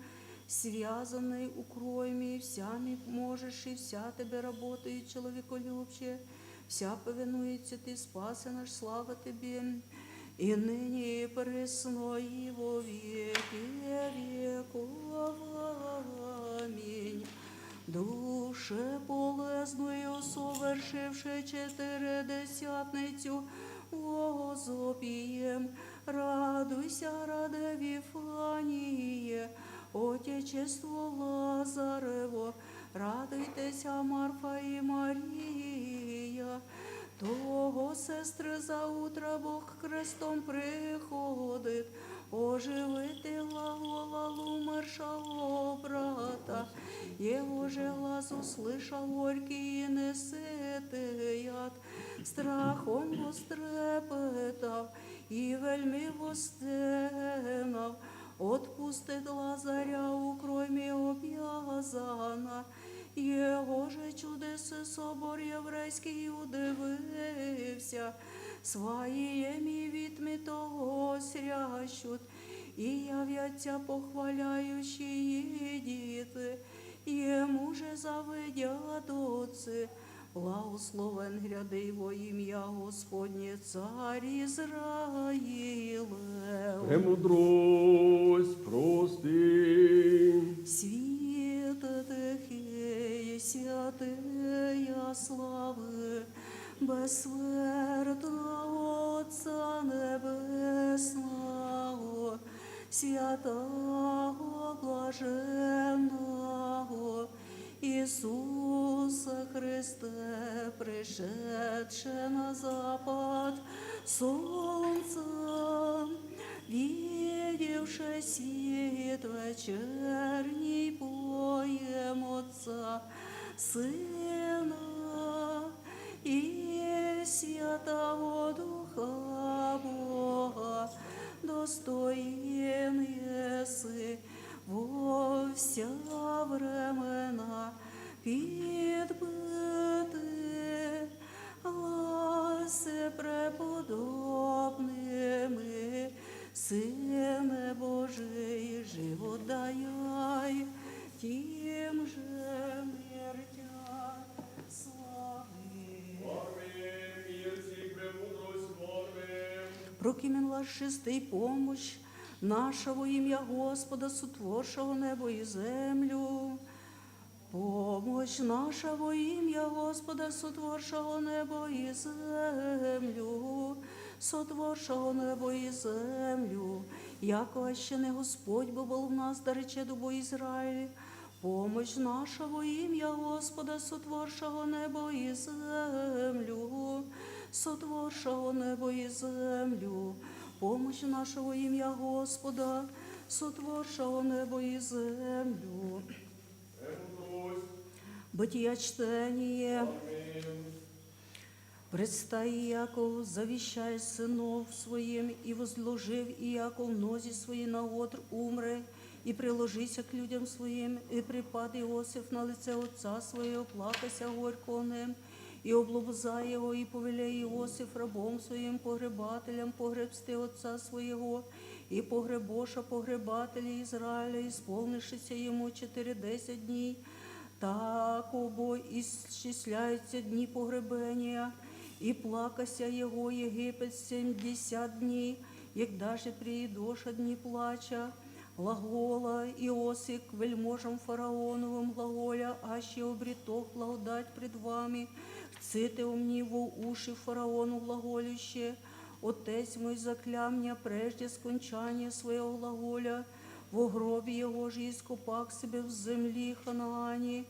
связанный укроями всями можешь, и вся Тебе работает человеколюбче, вся повинуется Ты, спаси наш, слава Тебе, и ныне и присно и во веки веков. Аминь. Душе полезную совершивши четыредесятницу возопием, радуйся, радуйся, Вифание, отечество Лазарево, радуйтеся, Марфа и Мария. Того сестры за утро Бог крестом приходит, оживит и глаголал умершего брата. Его же глас услышал горький и несытый яд, страхом вострепетав и вельми востенав, отпустит Лазаря, укрой ми обязана. Его же чудесы собор еврейский удивився, свои еми витми того срящут, и явятся похваляющие едиты, ему же завидят отцы. Благословен гряды во имя Господне, Царь Израилев. Премудрость прости. Святых и святая славы, бессмертного Отца Небесного, святого блаженного Иисуса Христа, пришедше на запад солнца, видевше свет вечерний, поем Отца, Сына и Святого Духа Бога, достоин еси во вся времена пить быты гласе преподобным и Сыне Божий живот даяй, тем же мертя славы. Прокимен лашистый помощь наша во имя Господа, сотворшего небо и землю. Помощь наша во имя Господа, сотворшего небо и землю, сотворшего небо и землю. Яко аще не Господь бы был в нас, да рече дубо Израиль. Помощь наша во имя Господа, сотворшего небо и землю, сотворшего небо и землю. Помощь наша во имя Господа, сотворшего небо и землю. Бытие чтение. Предстая Иаков, завещая сынов своим, и возложив Иаков ноги свои на отр Умре, и приложися к людям своим, и припад Иосиф на лице отца своего, плакася горько о нем, и облобызая его, и повеле Иосиф рабом своим, погребателям погребсти отца своего, и погребоша погребатели Израиля, исполнившися ему четыре десять дней, так обо исчисляются дни погребения, и плакася его Египет семьдесят дней, и даже приидоша дни плача, глагола Иосиф к вельможам фараоновым, глаголя: аще обретох благодать пред вами, рците умни во уши фараону глаголюще, Отець мой закляв мня прежде скончания своего глаголя во гробе его же, искупак себе в земли Ханаане.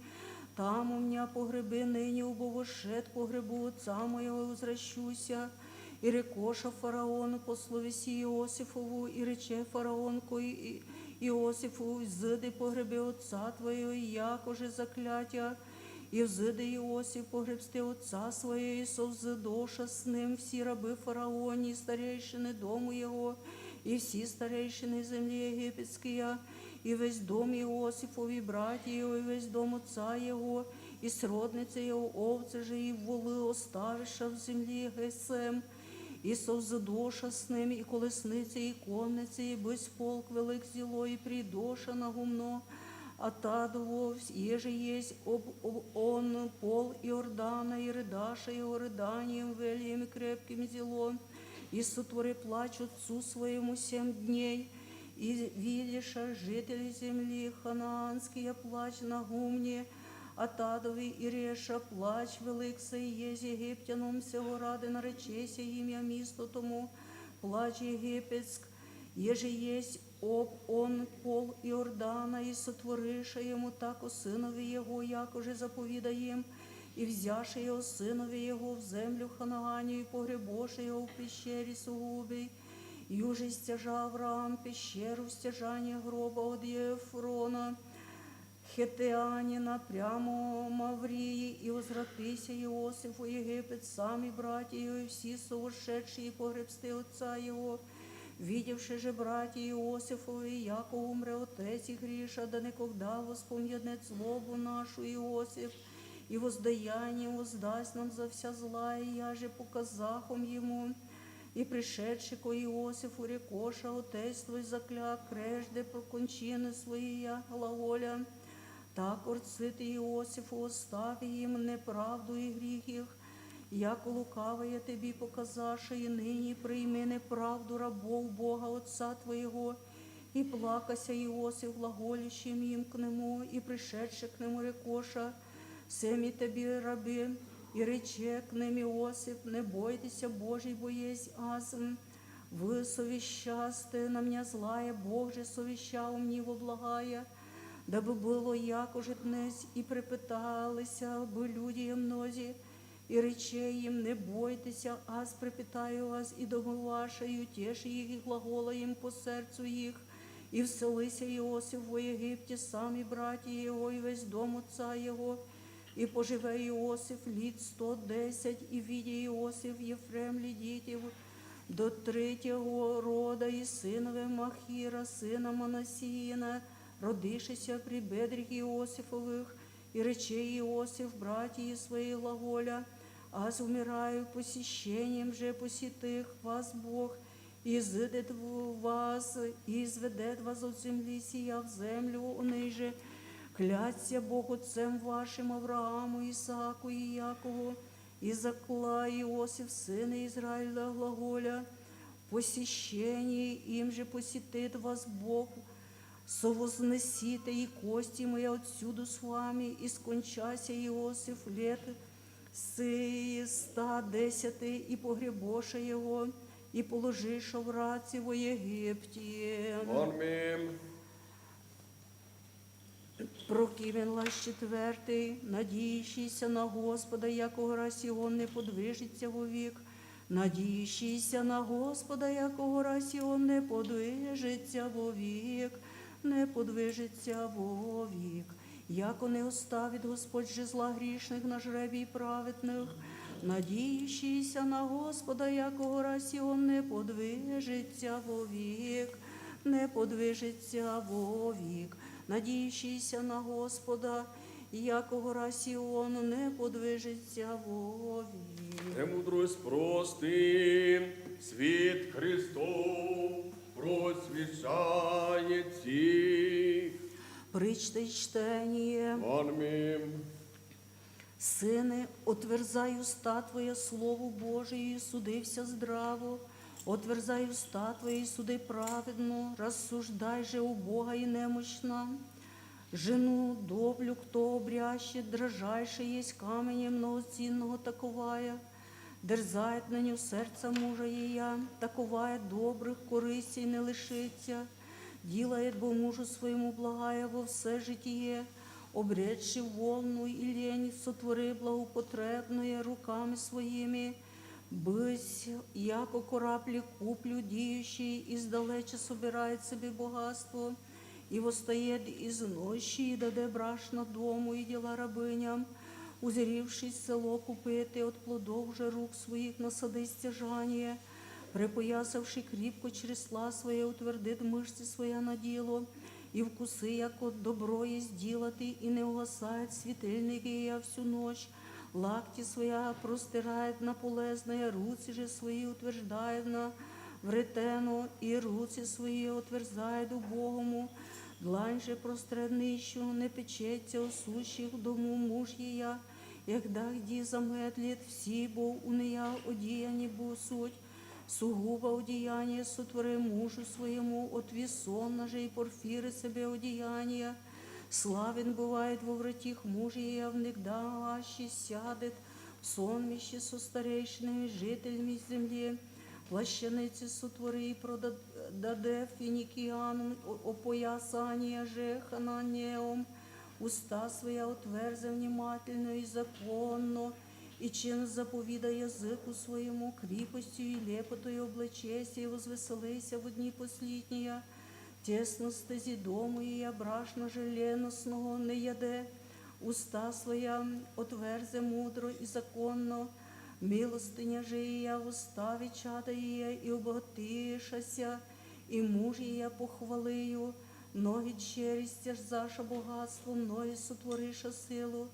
Там у меня погребы ныне, убо вошед погребу отца моего, возвращуся. И рекоша фараону по словеси Иосифову, и рече фараон ко И-, Иосифу: изыди погребе отца твоего, и яко же заклятия, и взыди Иосиф погребсте отца своего, и со взыдоша с ним все рабы фараони, и старейшины дому его, и все старейшины земли египетские, и весь дом Иосифов, и братья его, и весь дом отца его, и сродницы его, овцы же и волы оставиша в земли Гесем, и со взыдоша с ним, и колесницы, и конницы, и весь полк велик зело, и придоша на гумно Атадово, еже есть об, об он пол Иордана, и рыдаша его рыданием вельем и крепким зелом, и сотвори плач отцу своему семь дней, и видиша жители земли ханаанские плач на гумне Атадове, и реша плач велик сей есть египтянам сего рады, наречеся имя мисту тому плач египетск, еже есть об он пол Иордана, и сотворыша ему тако сынове его, яко же заповедаем, и взяша его сынове его в землю Ханаанию, и погребоша его в пещере сугубей, и уже стяжа Авраам пещеру в стяжание гроба от Ефрона Хетеанина прямо Маврии, и возвратися Иосиф в Египет, сами братья его, и все сошедшие погребсты отца его. Видевши же братья Иосифовы, яко умре отец их, реша: да никогда воспомнит нет злобу нашу Иосиф, и воздаяние воздаст нам за вся злая, я же показахом ему. И пришедши ко Иосифу рекоша: отец твой закляк, прежде про кончины свои я глаголя. Так орцит Иосифу: остави им неправду и грех их, яко лукавое тебе показаше, и ныне прими неправду рабов Бога Отца твоего. И плакася Иосиф глаголищем им к нему, и пришедши к нему рекоша: семи тебе рабы, и рече к ним Иосиф: не бойтеся Божьей, бо есть аз. Вы совещасты на меня злая, Бог же совещал мне во благая, дабы было, яко же тнесь и препяталися бы люди мнози, и рече им: не бойтеся, аз препятаю вас, и домы ваши, и утеши их, и глагола им по сердцу их. И вселися Иосиф во Египте, сами братья его, и весь дом отца его. И поживе Иосиф лет сто десять, и видя Иосиф Ефрем ледит его до третьего рода, и сынове Махира, сына Манассиина, родившийся при бедрах Иосифовых, и рече Иосиф братья свои глаголя: аз умираю, посещением же посетих вас Бог, и изведет вас, и изведет вас от земли сия в землю, он же клятся Бог отцем вашим Аврааму, Исааку и Якову. И закла Иосиф сына Израиля глаголя: посещение им же посетит вас Бог, со вознесите и кости мои отсюда с вами. И скончася Иосиф лет сыста десяти, и погребоша его, и положиша в раце во Египте. Аминь. Прокимен лаш четвертый. Надеющийся на Господа, яко гора Сион, не подвижится вовек. Надеющийся на Господа, яко гора Сион, не подвижится вовек, не подвижится вовек. Яко не оставит Господь жезла грешных на жребий праведных. Надеющийся на Господа, яко гора Сион, не подвижится вовек, не подвижится вовек. Надеющийся на Господа, яко гора Сион, не подвижится вовек. Премудрость прости, свет Христов просвещает всех. Прочтение. Аминь. Сыны, отверзай уста твоя Слову Божию, и суди вся здраво. Отверзай уста твои, и суди праведно, рассуждай же у Бога и немощно. Жену доблю кто обрящет, дрожайше есть каменем, но от сильного таковая. Дерзает на нем сердце мужа ея, таковая добрых корыстей не лишится. Делает Бог мужу своему благое во все житие, обретший волну и лень, сотвори благоупотребное руками своими, бысь, яко корабли куплю, диющий издалече собирает себе богатство, и восстает из ночи, и даде брашно дому и дела рабыням, узрившись село купит, и от плодов же рук своих насады стяжание, препоясавший крепко чресла свои, утвердит мышцы своя на дело, и вкусы, яко добро есть делать, и не угасает светильник ея всю ночь, локти своя простирает на полезное, руци же свои утверждает на вретено, и руци свои отверзает убогому, длань же прострет нищу, не печется о сущих в дому муж ея, егда где замедлит, всибо уния одеяние бу суть, сугубо одеяние сотвори мужу своему, от весона же и порфиры себе одеяние. Славен бывает во вратих муж ея, внегда аще сядет в сонмище со старейшинами, жителями земли, плащаницы сотвори, продаде финикианам, о-, опоясание же хананеум, уста своя утверзе внимательно и законно, и чин заповеда языку своему, крепостью и лепотою облачайся и возвеселися в дни последние. Тесно стези дому и обрашно же леностного не яде, уста своя отверзе мудро и законно, милостыня же ея восстави чада ея и убогатышася, и муж ея похвалыю, многие дщери стерзаша богатство, многие сотвориша силу.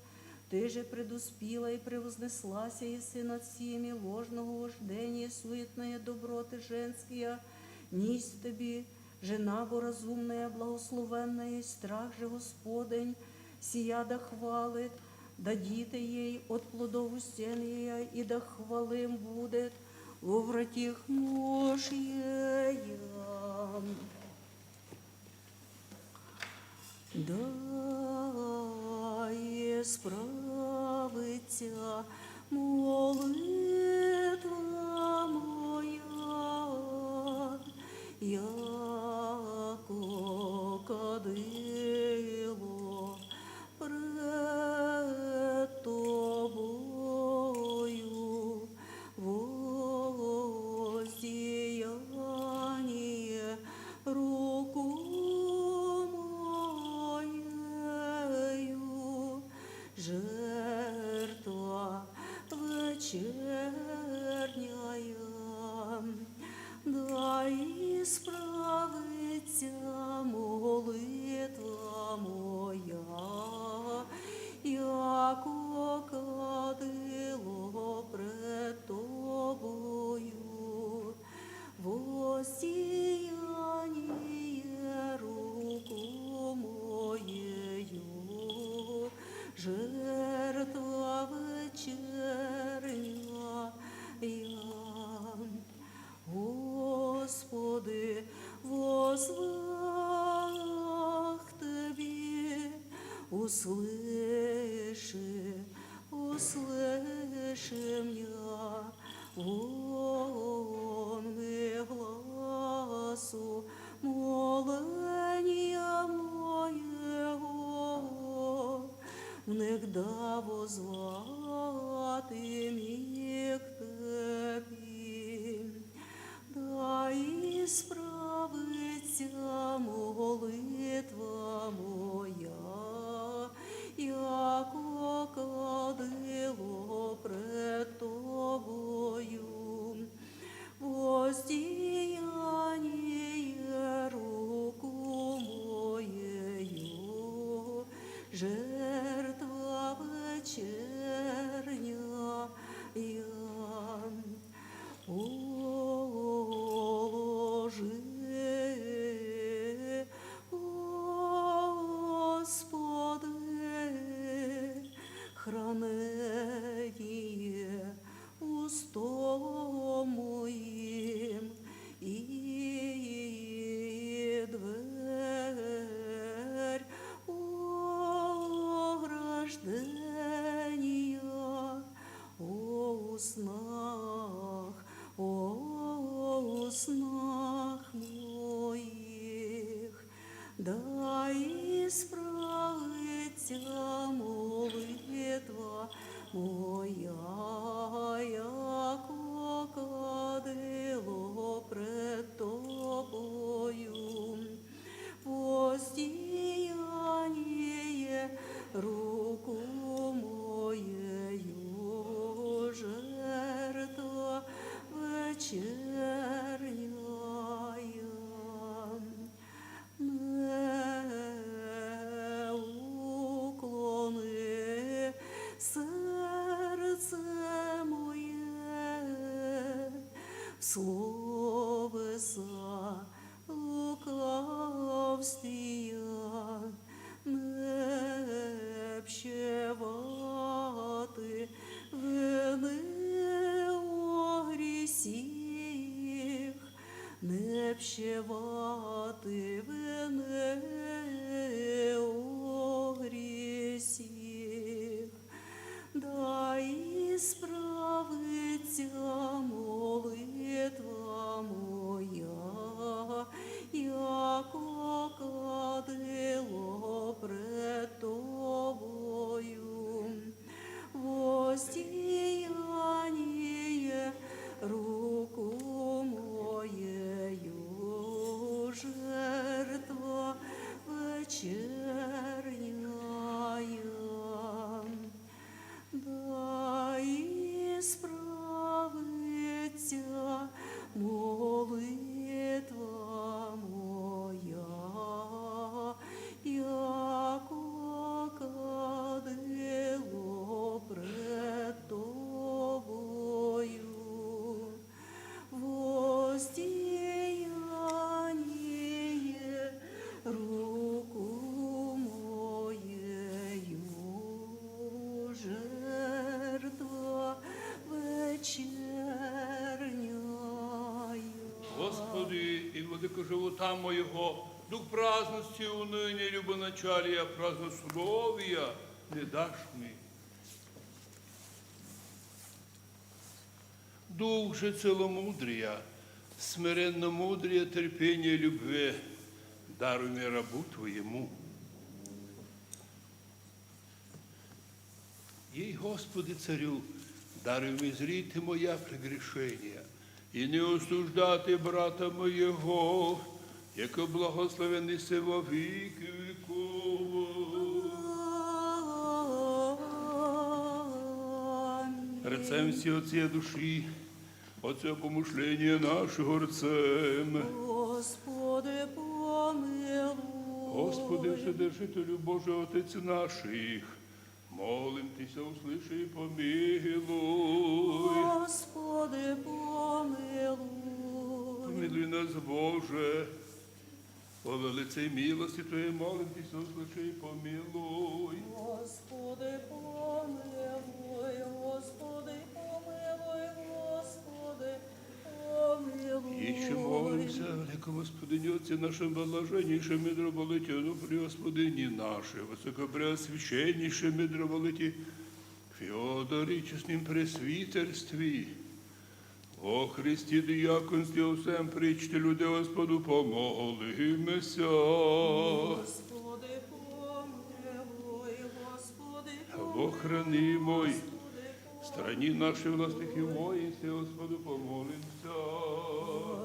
Ты же предуспела и превознеслася еси над всеми, ложного вождения суетные доброты женские, нись тебе, жена бо разумная, благословенная, и страх же Господень сия да хвалит, дадите ей от плодов устен ея, и да хвалим будет во вратих муж ея. Да исправит тя молитва моя, яко кадыло пред тобою воздеяние руку моею, жертва вечерняя. Да исправит тя молитва моя, яко кадыло пред тобою воздеяние руку моею, жертва вечерняя. Господи, воззвах Тебе, услыши, услыши меня, вон глазу моления моего, внегда возвати ми к Тебе. Да исправит тя молитва моя, яко кадыло пред Тобою воздеяние руку моею, жертва вечерняя. Положи, Господи, хранение устом моим и дверь Да исправит ся молитва моя, яко кадило пред Тобою. Воздеяние руку моею, жертва вечерняя. Не уклони сердце мое в словеса лукавствия, не общевати вины о грехах, не общевати вины о грехах. Да исправит ся молитва моя, яко кадило пред Тобою. Воздеяние руку моею, жертва вечерняя. Да исправит ся молитва моя, яко кадило пред Тобою. Воздеяние руку моею, жертва вечерняя. Господи и Владыка живота моего, Дух праздности, уныния, любоначалия, празднословия не дашь мне. Дух же целомудрия, смиренно-мудрия, терпения, любви даруй мне, рабу Твоему. Ей, Господи Царю, даруй мне зрительно моя прегрешения, и не осуждай ты брата моего, яко благословен еси во веки веков. Аминь. Рцем всей от всей души, от всего помышления нашего рцем. Господи, помилуй. Господи, Вседержителю Божий, Отец наших, молим Тися, услыши и помилуй. Господи, помилуй. Помилуй нас, Боже, по великой милости Твоей, молим Тися, услыши и помилуй. Господи, помилуй, Господи, помилуй, Господи, помилуй. Ещё молимся, великой Господине, Отце нашем, блаженнейшем митрополите Онуфрии, Господине нашем, высокопреосвященнейшем митрополите Феодоре и честном пресвитерстве, во Христе диаконстве, всем причте людей Господу помолимся. Господи, помилуй, Господи, помилуй. Во хранимой стране нашей, властях и воинстве Господу помолимся.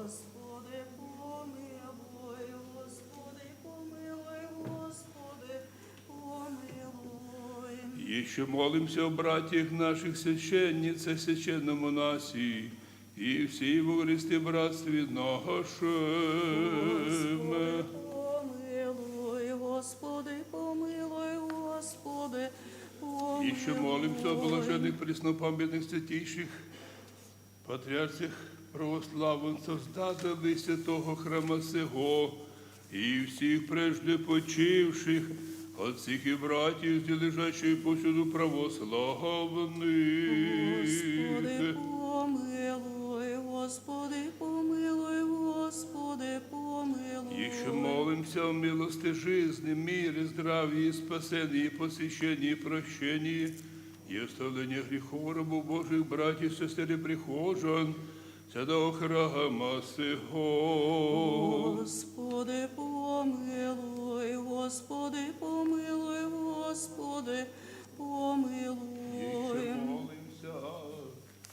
Господи, помилуй, Господи, помилуй, Господи, помилуй. Ещё молимся о братьях наших, священницах, священном монасе и всей во Христе братстве нашем. Господи, помилуй, Господи, помилуй, Господи, помилуй. Ещё молимся о блаженных преснопамятных святейших патриарших православных, создателей святого храма сего, и всех прежде почивших отцах и братьях, здесь лежащих повсюду православных. Господи, помилуй, Господи, помилуй, Господи, помилуй. Ещё молимся о милости жизни, мире, здравии, спасении, посвящении, прощении и оставление грехов рабов Божьих, братьев, сестер и прихожан святого храма сего. Господи, помилуй. Господи, помилуй, Господи, помилуй. Еще молимся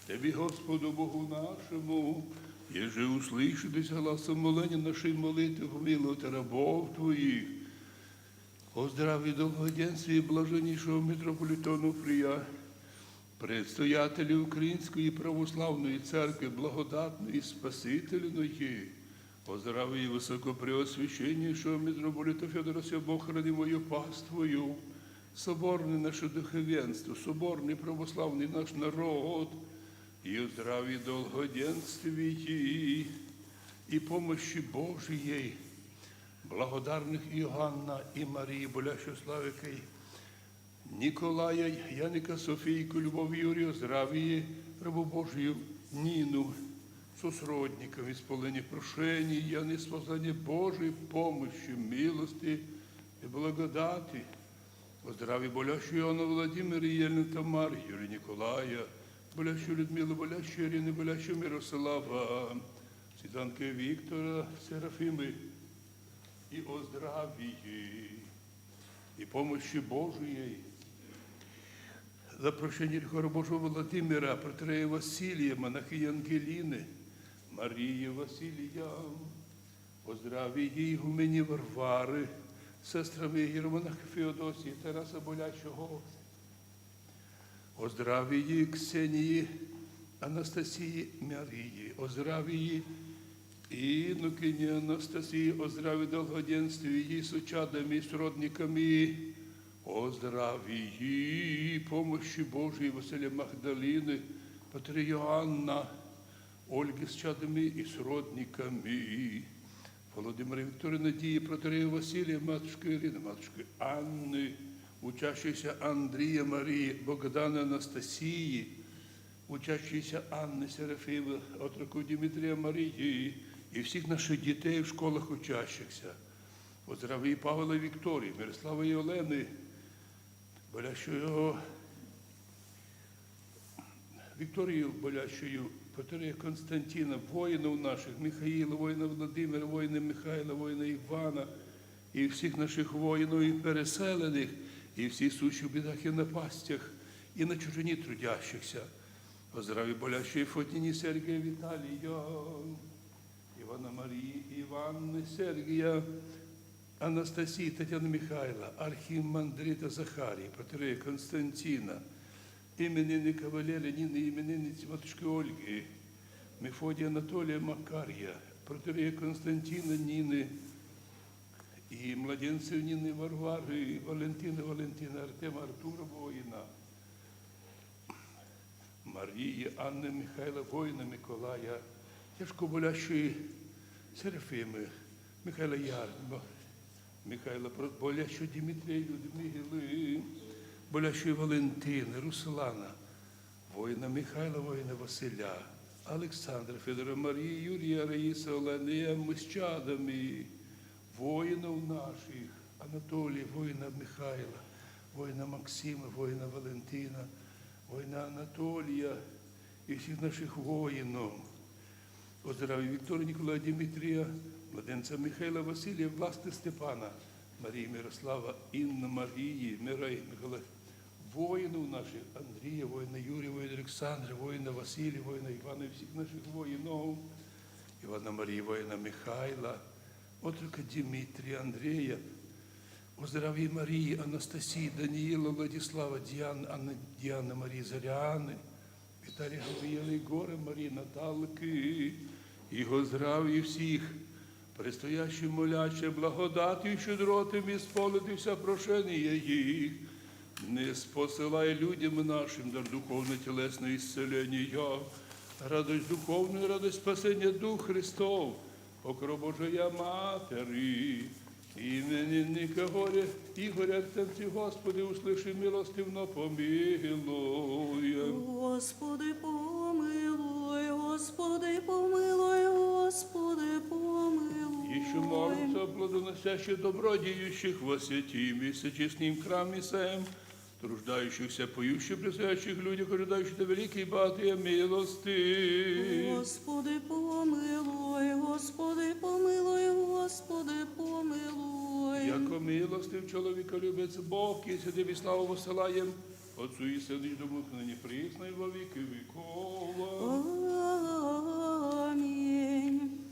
Тебе, Господу Богу нашему, еже услышит Ты гласом моления нашей молитвы, помилуй рабов Твоих. О здравии, долгоденствии блаженнейшего митрополита Онуфрия, предстоятелей Украинской и Православной Церкви, благодатной и спасительной, о здравии высокопреосвященнейшего митрополита Феодора, сего хранимую паствою, соборное наше духовенство, соборный православный наш народ, и о здравии, долгоденствии и помощи Божией, благодарных Иоанна и Марии, болящую Славикой, Николая, Яника, Софийку, Любовь, Юрию, здравии, рабу Божию Нину, со сродником исполнения прошений, Яны, исполнения Божьей помощи, милости и благодати. О здравии болящую Иоанна Владимира, Елена, Тамара, Юрия Николая, болящую Людмилу, болящую Ирину, болящую Мирослава, Светланка, Виктора, Серафимы. И о здравии и помощи Божией. За прошение Хора Божьего Владимира, протоиерея Василия, монахини Ангелины, Марии, Василия, о здравии игумени Варвары, сестрами иеромонаха Феодосии, Тараса болящего, о здравии Ксении, Анастасии, Марии, о здравии и внукине Анастасии, о здравии, долгоденствии с чадами, сродниками, о здравии и помощи Божией Василия Магдалины, патри Иоанна, Ольги с чадами и сродниками, Володимира, Виктория, Надии, протоиерея Василия, матушки Ирины, матушки Анны, учащейся Андрея, Марии, Богдана, Анастасии, учащейся Анны, Серафимы, отроков Дмитрия, Марии и всех наших детей в школах учащихся. О здравии Павла, Виктории, Мирослава и Олены, болящую Викторию, болящую, протоиерея Константина, воинов наших, Михаила, воина Владимира, воина Михаила, воина Ивана, и всех наших воинов и переселенных, и всех сущих в бедах и напастях, и на чужине трудящихся. О здравии болящей Фотине, Сергия, Виталия, Ивана, Марии, Ивана, Сергия, Анастасии, Татьяны, Михаила, архимандрита Захария, протоиерея Константина, именинника Валерия, Нины, именинницы матушки Ольги, Мефодия, Анатолия, Макария, протоиерея Константина, Нины и младенцев Нины, Варвары, Валентины, Валентина, Артема, Артура, воина, Марии, Анны, Михаила, воина Миколая, тяжко болящие Серафимы, Михаила Ярмба, Михаила, про-, болящую Дмитрия, Людмилы, болящую Валентины, Руслана, воина Михаила, воина Василя, Александра, Федора, Марии, Юрия, Раиса, Ланея, мы с чадами воинов наших, Анатолия, воина Михаила, воина Максима, воина Валентина, воина Анатолия и всех наших воинов. О здравии Виктория, Николая, Дмитрия, младенца Михаила, Василия, Власты, Степана, Марии, Мирослава, Инна, Марии, Мирай, Михаила, воинов наших, Андрея, воина Юрия, воина Александра, воина Василия, воина Ивана и всех наших воинов, Ивана, Марии, воина Михаила, отрока Дмитрия, Андрея, о здравии Марии, Анастасии, Даниила, Владислава, Дианы, Анны, Дианы, Марии, Заряны, Виталия, Гавриила, Егора, Марии, Наталки, и о здравии всех, предстоящим молящим, благодатью щедротами исполнит вся прошение их. Не спосылай людям нашим дар духовно-телесное исцеление, радость духовную, радость спасения Дух Христов, покров Божия Матери, именинника Горя, Игоря Артемьевича, Господи, услыши, милостивно помилуй. Господи, помилуй, Господи, помилуй, Господи, помилуй. Еще молимся о плодоносящих, добродеющих во святыми, всечестным храме сем, труждающихся, поющих, присылающих людях, ожидающих до великой богатые милости. Господи, помилуй, Господи, помилуй, Господи, помилуй. Яко милостив, человеколюбец Бог, если тебе славу высылаем, Отцу и Сыну и Духу Святому, ныне и присно и во веки веков. Аминь.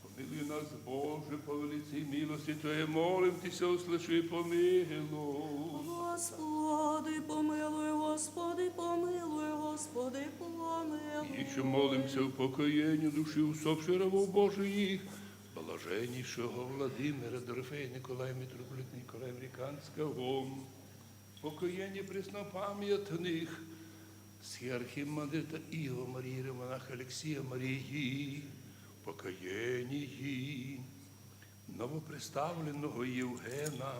Помилуй нас, Боже, по великой милости Твоей, молим Тебя, услыши и помилуй. Господи, помилуй, Господи, помилуй, Господи, помилуй. Еще молимся о покоении души усопших рабов Божиих, блаженнейшего Владимира, Дорофея, Николая, митрополита Николая Американского, покоение преснопамятных схиархимандрита Иова Марии, иеромонаха Алексея Марии, покоение новопреставленного Евгена,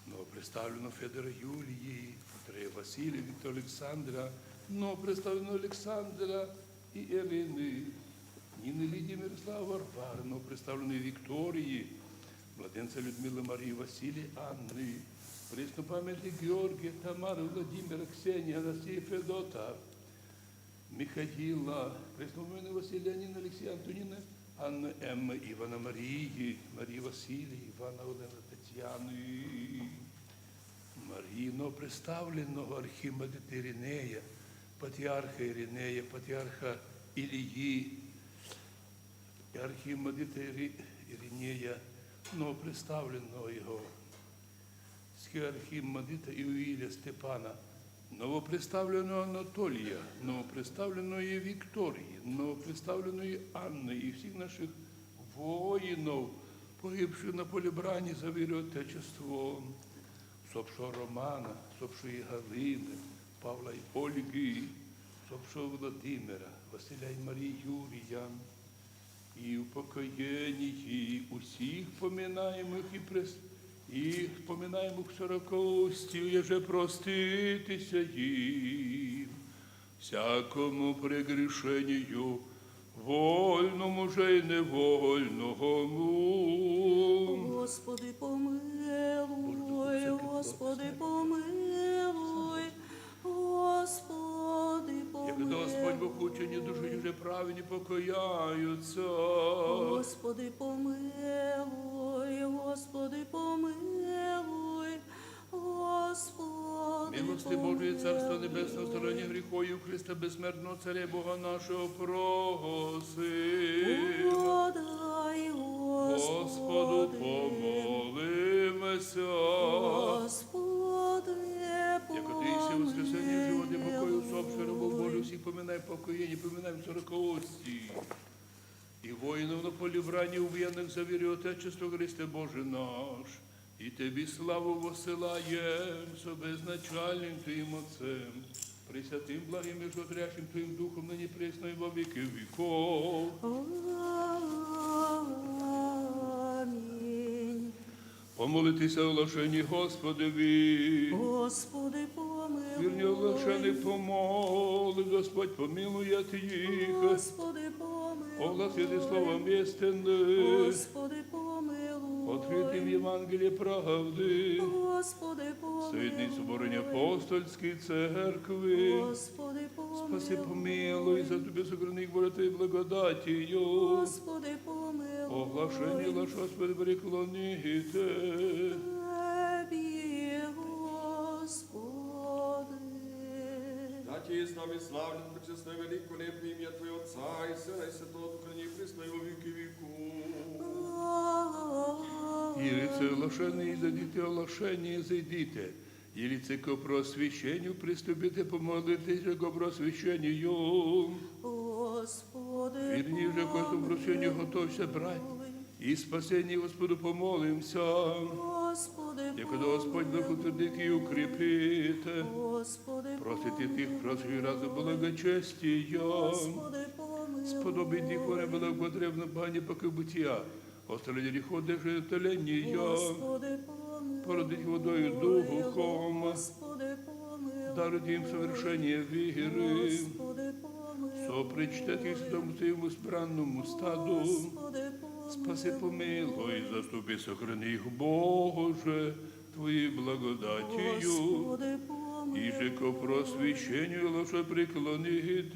новопреставленного Федора Юлии, Андрея Василия, Виктора Александра, новопреставленного Александра и Элины, Нины, Лидии, Мирослава, Варвары, новопреставленной Виктории, младенца Людмилы, Марии, Василия, Анны, преснопамятных Георгия, Тамары, Владимира, Ксении, Анастасии, Федота, Михаила, преснопамятных Василия, Нины, Алексея, Антонины, Анны, Эммы, Ивана, Марии, Марии, Василия, Ивана, Олены, Татьяны, Марии, новопреставленного архимандрита Иринея, патриарха Иринея, патриарха Илии, архимандрита Ири-, Иринея, новопреставленного его, схиархимандрита Иоиля, Степана, новопреставленного Анатолия, новопреставленного Виктории, новопреставленной Анны и всех наших воинов, погибших на поле брани за веру и Отечество, усопшего Романа, усопшей Галины, Павла и Ольги, усопшего Владимира, Василия и Марии, Юрия, и упокоение у всех поминаемых и прес-, и поминаемых сорокостью, еже проститеся им, всякому прегрешению, вольному же и невольному. Господи, помилуй, Господи, помилуй, Господи, помилуй. Якогда Господь Бог учени души уже праведни покояются. Господи, помилуй, Господи, помилуй, Господи, милости Божией, Царства Небесного, устранения грехов и Христа, бессмертного Царя Бога нашего, просим. Подай, Господу, Господи, помолимся. Господи, яко Ты есть воскресение, живот и покой усопших рабов Божьих, всех поминай покоение, поминаем сорокостью и воинов на поле брани, убиенных за веру и Отечество, Христе Боже наш, и Тебе славу высылаем со безначальным Твоим Отцем, Пресвятым, благим и животворящим Твоим Духом, ныне, пресно и во веки веков. Аминь. Помолитесь о улашении Господа ви. Господи, помилуй. Вернее, улашенных помолит, Господь помилует их. Господи, помилуй. О власти словом истины. Господи, помилуй. Открытым Евангелие правды. Господи, помилуй. Соедини соборы неапостольской церкви. Господи, помилуй. Спаси, помилуй, заступи, сохрани их воле Твоей благодатью. Господи, помилуй. О влашении лаш, Господи, преклонит. Тебе, Господи. Дайте с нами славным, пречестное, великолепное имя Твоего Отца и Сына и Святого Духа, ныне и пресно и во веки веков. Аминь. Елице улашенные, изыдите, улашение изыдите. Елице к просвещению приступите, помолитесь же к просвещению. Господи, верни же к просвещению, помилуй. Готовься брать и спасение Господу помолимся. Господи, помилуй. Якогда Господь Бог утвердит и укрепит. Господи, просветит их, помилуй. Просвети разум благочестием. Господи, помилуй. Сподоби их, коре было потребно, бани пока бытия. Остроли грехов дыши тленние. Господи, помилуй. Породить водою Духом. Господи, помилуй. Дарует им совершение веры. Господи, помилуй. Сопричтет их святому Твоему избранному стаду. Господи, помилуй. Спаси, помилуй, заступи, сохрани их, Боже, Твоей благодатью. Господи, помилуй. И же к просвещению лаш преклонит.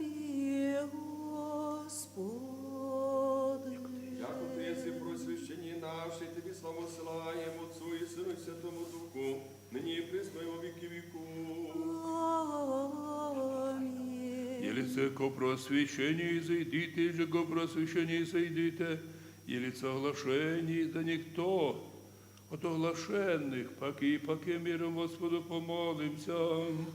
Тебе, Господи. Святому Духу, ныне и присно и во веки веков. Аминь. Елисейко просвещение изыдите, же го просвещение изыдите, елица оглашение изда никто. От оглашенных паки паки миром Господу помолимся.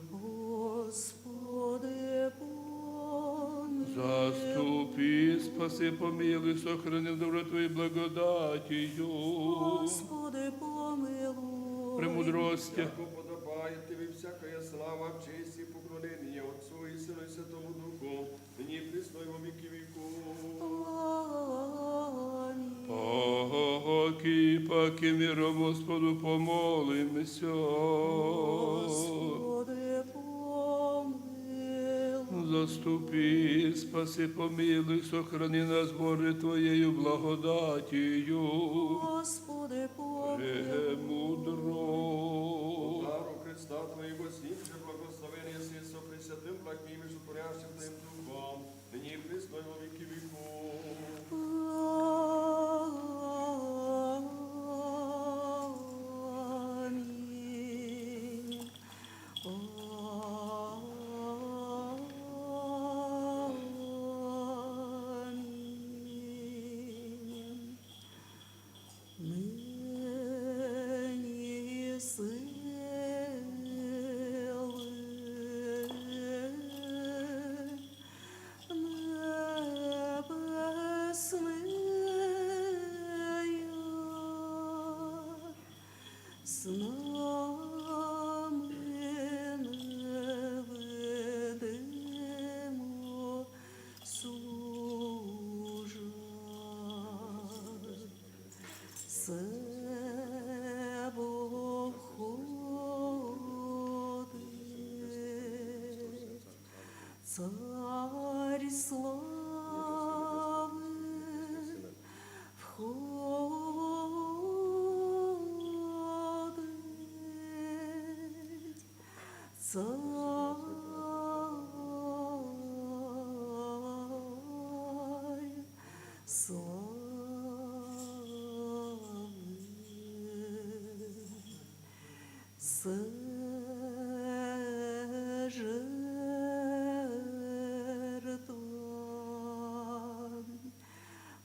Господи, помилуй. Заступи, спаси, помилуй, сохрани, добро Твоей благодатью. Господи, помилуй. Премудрость. Яко подобает Тебе всякая слава, честь и поклонение Отцу и Сыну и Святому Духу, ныне и присно и во веки веков. Аминь. Паки паки миром Господу помолимся. Господи, помилуй. Заступи, спаси, помилуй, сохрани нас, Боже, Твоею благодатью. Господи, помилуй. Премудрость. Дару Христа Твоего, с Ним же благословение сие со Пресвятым Благим и Животворящим Твоим Духом, ныне и присно и во веки веков. Аминь. Аминь. Ныне сылы небесные с нами вдвойне служат. Царь славы входит, Царь славы. Сыжиртуан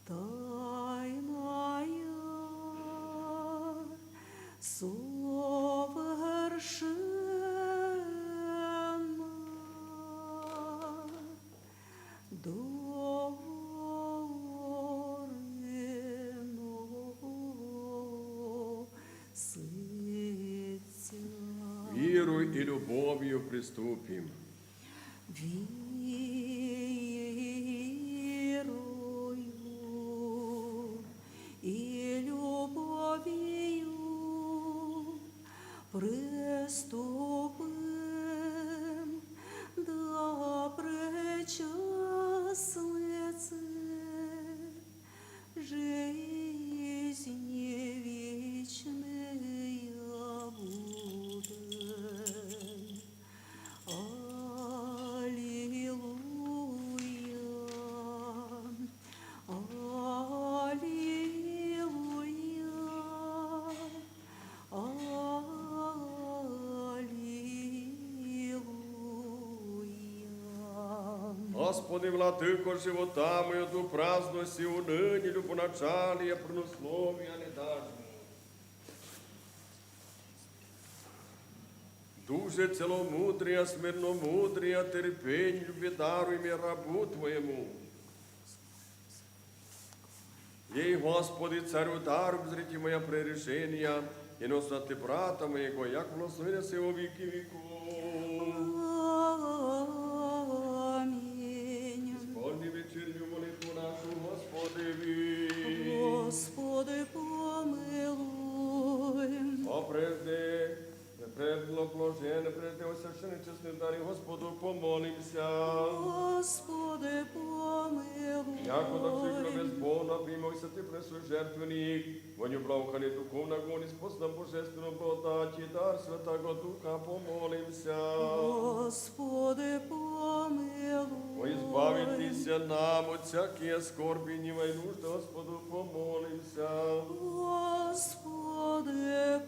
тайная совершенно доры но сытся. Веру и любовью приступим. Верою и любовью приступим до пречестницы жизни вечной будем. Аллилуйя, аллилуйя, аллилуйя. Господи, владыко живота моего, Ты празднуй сие ныне, любоначалие, преусловие недаждое. Душе целомудрия, смирномудрия, терпенья, любви даруй мне, рабу Твоему. Ей, Господи, Царю, даруй, презри мои прегрешения, и носа Ты брата моего, яко благословение сего веки веков. Аминь. Исполни вечернюю молитву нашу, Господи, яви. Господи, помилуй. О прежде, прежде блаженный, прежде освященный честный дар, Господу помолимся. Господи, помилуй. Яко так сыгла безбожно примёкся Ты пресвой жертвенник, воню благоухание духовного огонь, и способом божественного благодати дар Святаго Духа, помолимся. Господи, помилуй. О избавитеся нам от всякие скорби, гнева и нужды, Господу помолимся. Господи,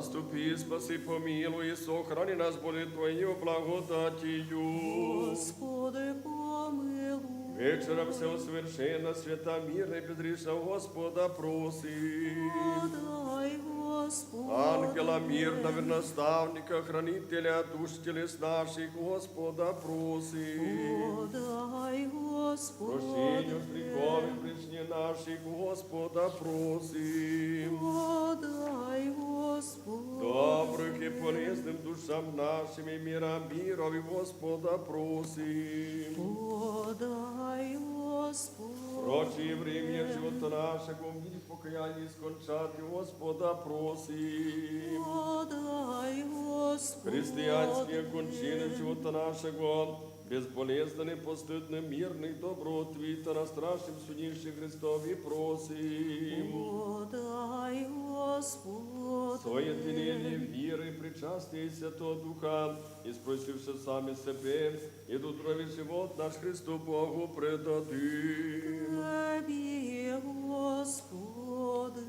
Вступи, спаси, помилуй, сохрани нас, Боже, Твоею благодатью. Господи, помилуй. Вечером всего совершенно света мирно и безгрешно Господа просим. Подай, Господи. Ангела мирного, наставника, хранителя душ телес наших Господа просим. Подай, Господи. Прощению грехов и прегрешений наших Господа просим. Подай, Господи. Добрых и полезных душам нашим и мира мирови Господа просим. Подай, Господи. Прочие времена живота нашего в мире покаяния скончать Господа просим. Подай, Господи. Христианские кончины живота нашего безболезненный, постыдный, мирный, добро ответа на страшном судище Христови просим. Подай, Господи. Соединение веры, причастие Святого Духа, и спросивши сами себе, и дух и живот наш Христу Богу предадим. Тебе, Господи.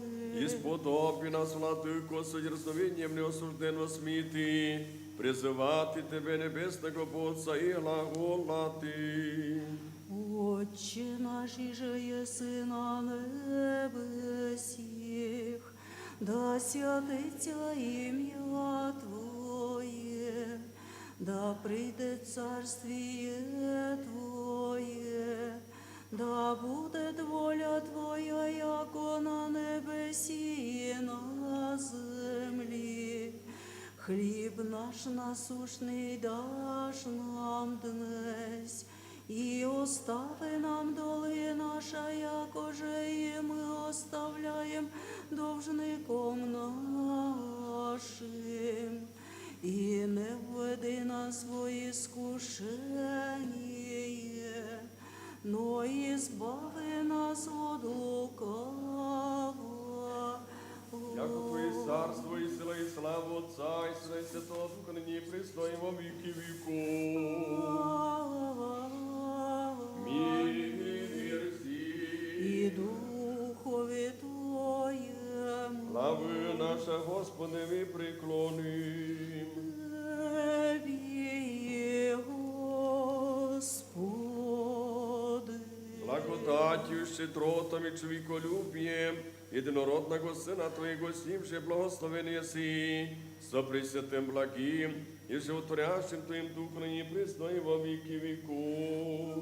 Исподоби нас, Владыко, со дерзновением неосужденно смирить и призывать Тебе, небесного Отца, и глаголать. Отче наш, иже еси на небесех, да святится имя Твое, да придет Царствие Твое, да будет воля Твоя, яко на небеси и на земли. Хлеб наш насущный дашь нам днесь, и остави нам долги наши, якоже и мы оставляем должником нашим. И не введи нас во искушение, но избави нас от лукавого. Яко Твое царство и сила и слава Отца и Сына и Святого Духа, ныне и присно и во веки веков. Аминь. Мир сим. И духови твоему. Главы наша Господи, мы преклоним. Тебе, Господи. Благодатью, щедротами, человеколюбием единородного Сына Твоего, с Ним же благословен еси, со Пресвятым Благим и Животворящим Твоим Духом, ныне и присно и во веки веков.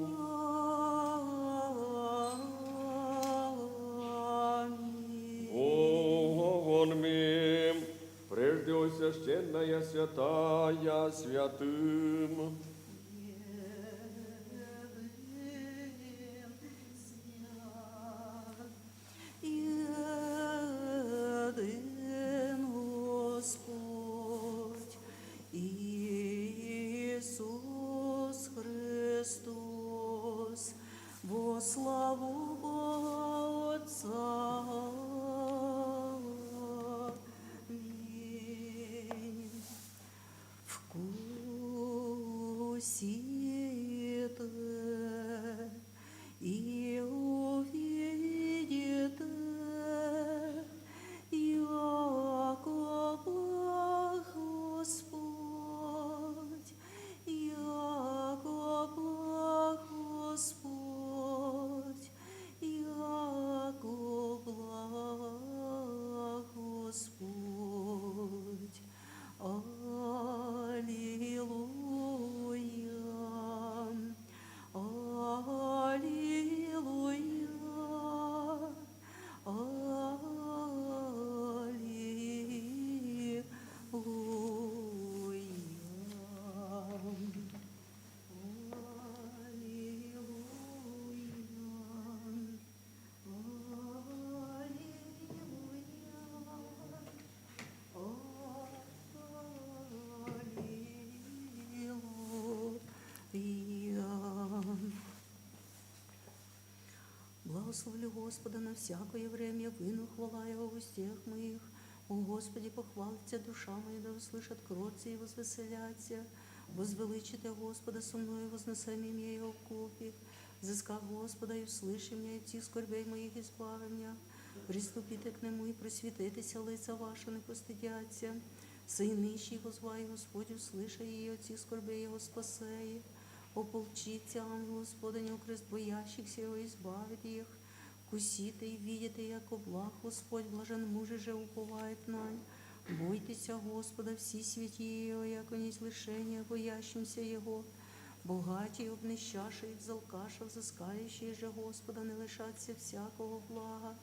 Аминь. Вон мим, прежде, о священная святая святым. Един Господь Иисус Христос, во славу Бога Отца. Аминь. Вкусите и увидите, яко благ Господь, яко благ Господь, яко благ Господь. Аллилуйя, аллилуйя, аллилуйя. Благословлю Господа на всякое время, выну хвала Его в устах моих. О Господи, похвалится душа моя, да услышат кротцы и возвеселятся. Возвеличит я Господа со мною, вознесем имя Его в купе. Взыска Господа и услыши меня, и от скорбей моих избави меня. Приступите к нему и просветитеся, лица ваши не постыдятся. Сынищий возвай Господь, услышай и от сих скорбей его спасай. Ополчится ангел Господа, не укрыст боящихся его, избавит их. Вкусите и видите, яко благ Господь, блажен муж, же уповает на Него. Бойтеся Господа, все святые Его, яко не лишение боящимся Его. Богатей, обнищавший, взыскавший, взыскающий же Господа, не лишатся всякого блага.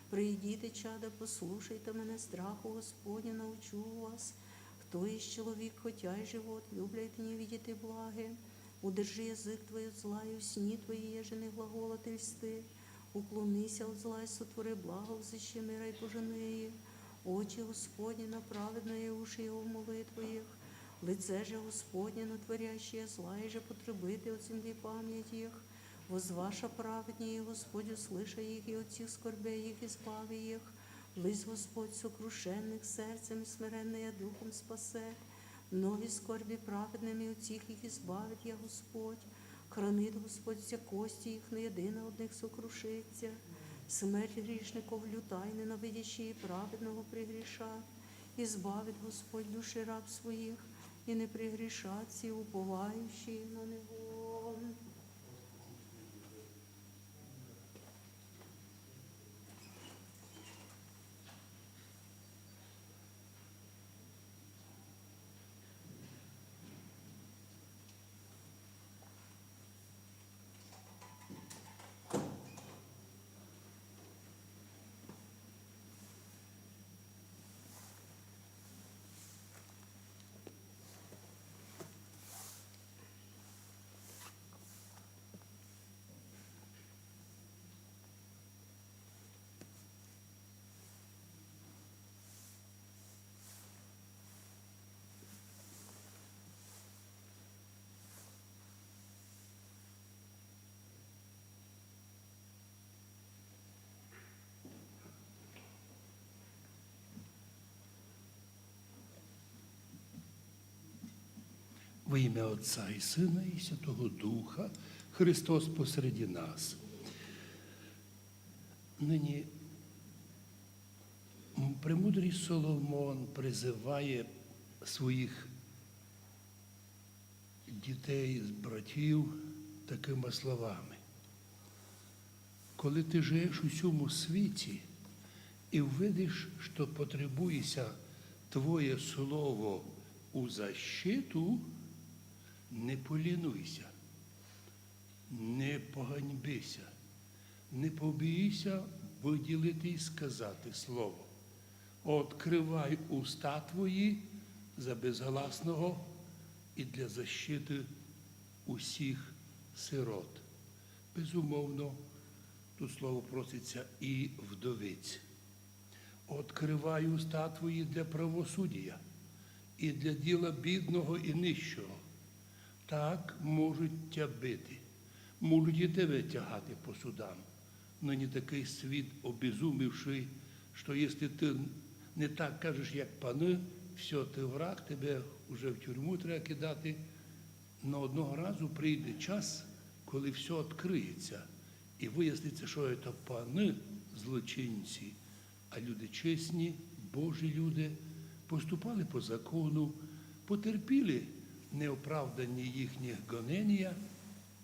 Придите, чада, послушайте Мене, страху Господню научу вас. Кто из человек, хотя и живот, любляет и не видит и благе? Удержи язык твой от зла и усни твои еженые глаголы льсты. Уклонися от зла и сотвори благо, взыщи мира и пожени. Очи Господни на праведное, и уши Его молитвы их. Лице же Господне на творящее зла, и же потребыты от земли память их. Возваша праведнее, Господь, услышай их, и от сих скорбей их избави их. Близ Господь сокрушенных сердцем и смиренные духом спасет. Многие скорби праведными, от сих их избавит я Господь. Хранит Господь все кости их, но едино от них сокрушится. Смерть грешников люта, и ненавидящие праведного прегрешат. Избавит Господь души раб своих, и не прегрешат все уповающие на Него. Во имя Отца и Сына и Святого Духа. Христос посреди нас. Нині премудрый Соломон призыває своїх дітей, братів такими словами: коли ти живеш у цьому світі і видиш, що потребується твоє слово у защиту, не полінуйся, не поганьбися, не побійся виділити і сказати слово. Откривай уста твої за безгласного і для защиты усіх сирот. Безумовно, тут слово проситься і вдовиць. Откривай уста твої для правосудія і для діла бідного і нищого. Так можуть тя бити, можуть і тебе тягати по судам. Нині такий світ обезумівший, що якщо ти не так кажеш, як пани, все, ти враг, тебе вже в тюрму треба кидати. Но одного разу прийде час, коли все відкриється і виясниться, що це пани злочинці, а люди чесні, Божі люди, поступали по закону, потерпіли неоправдані їхні гонення,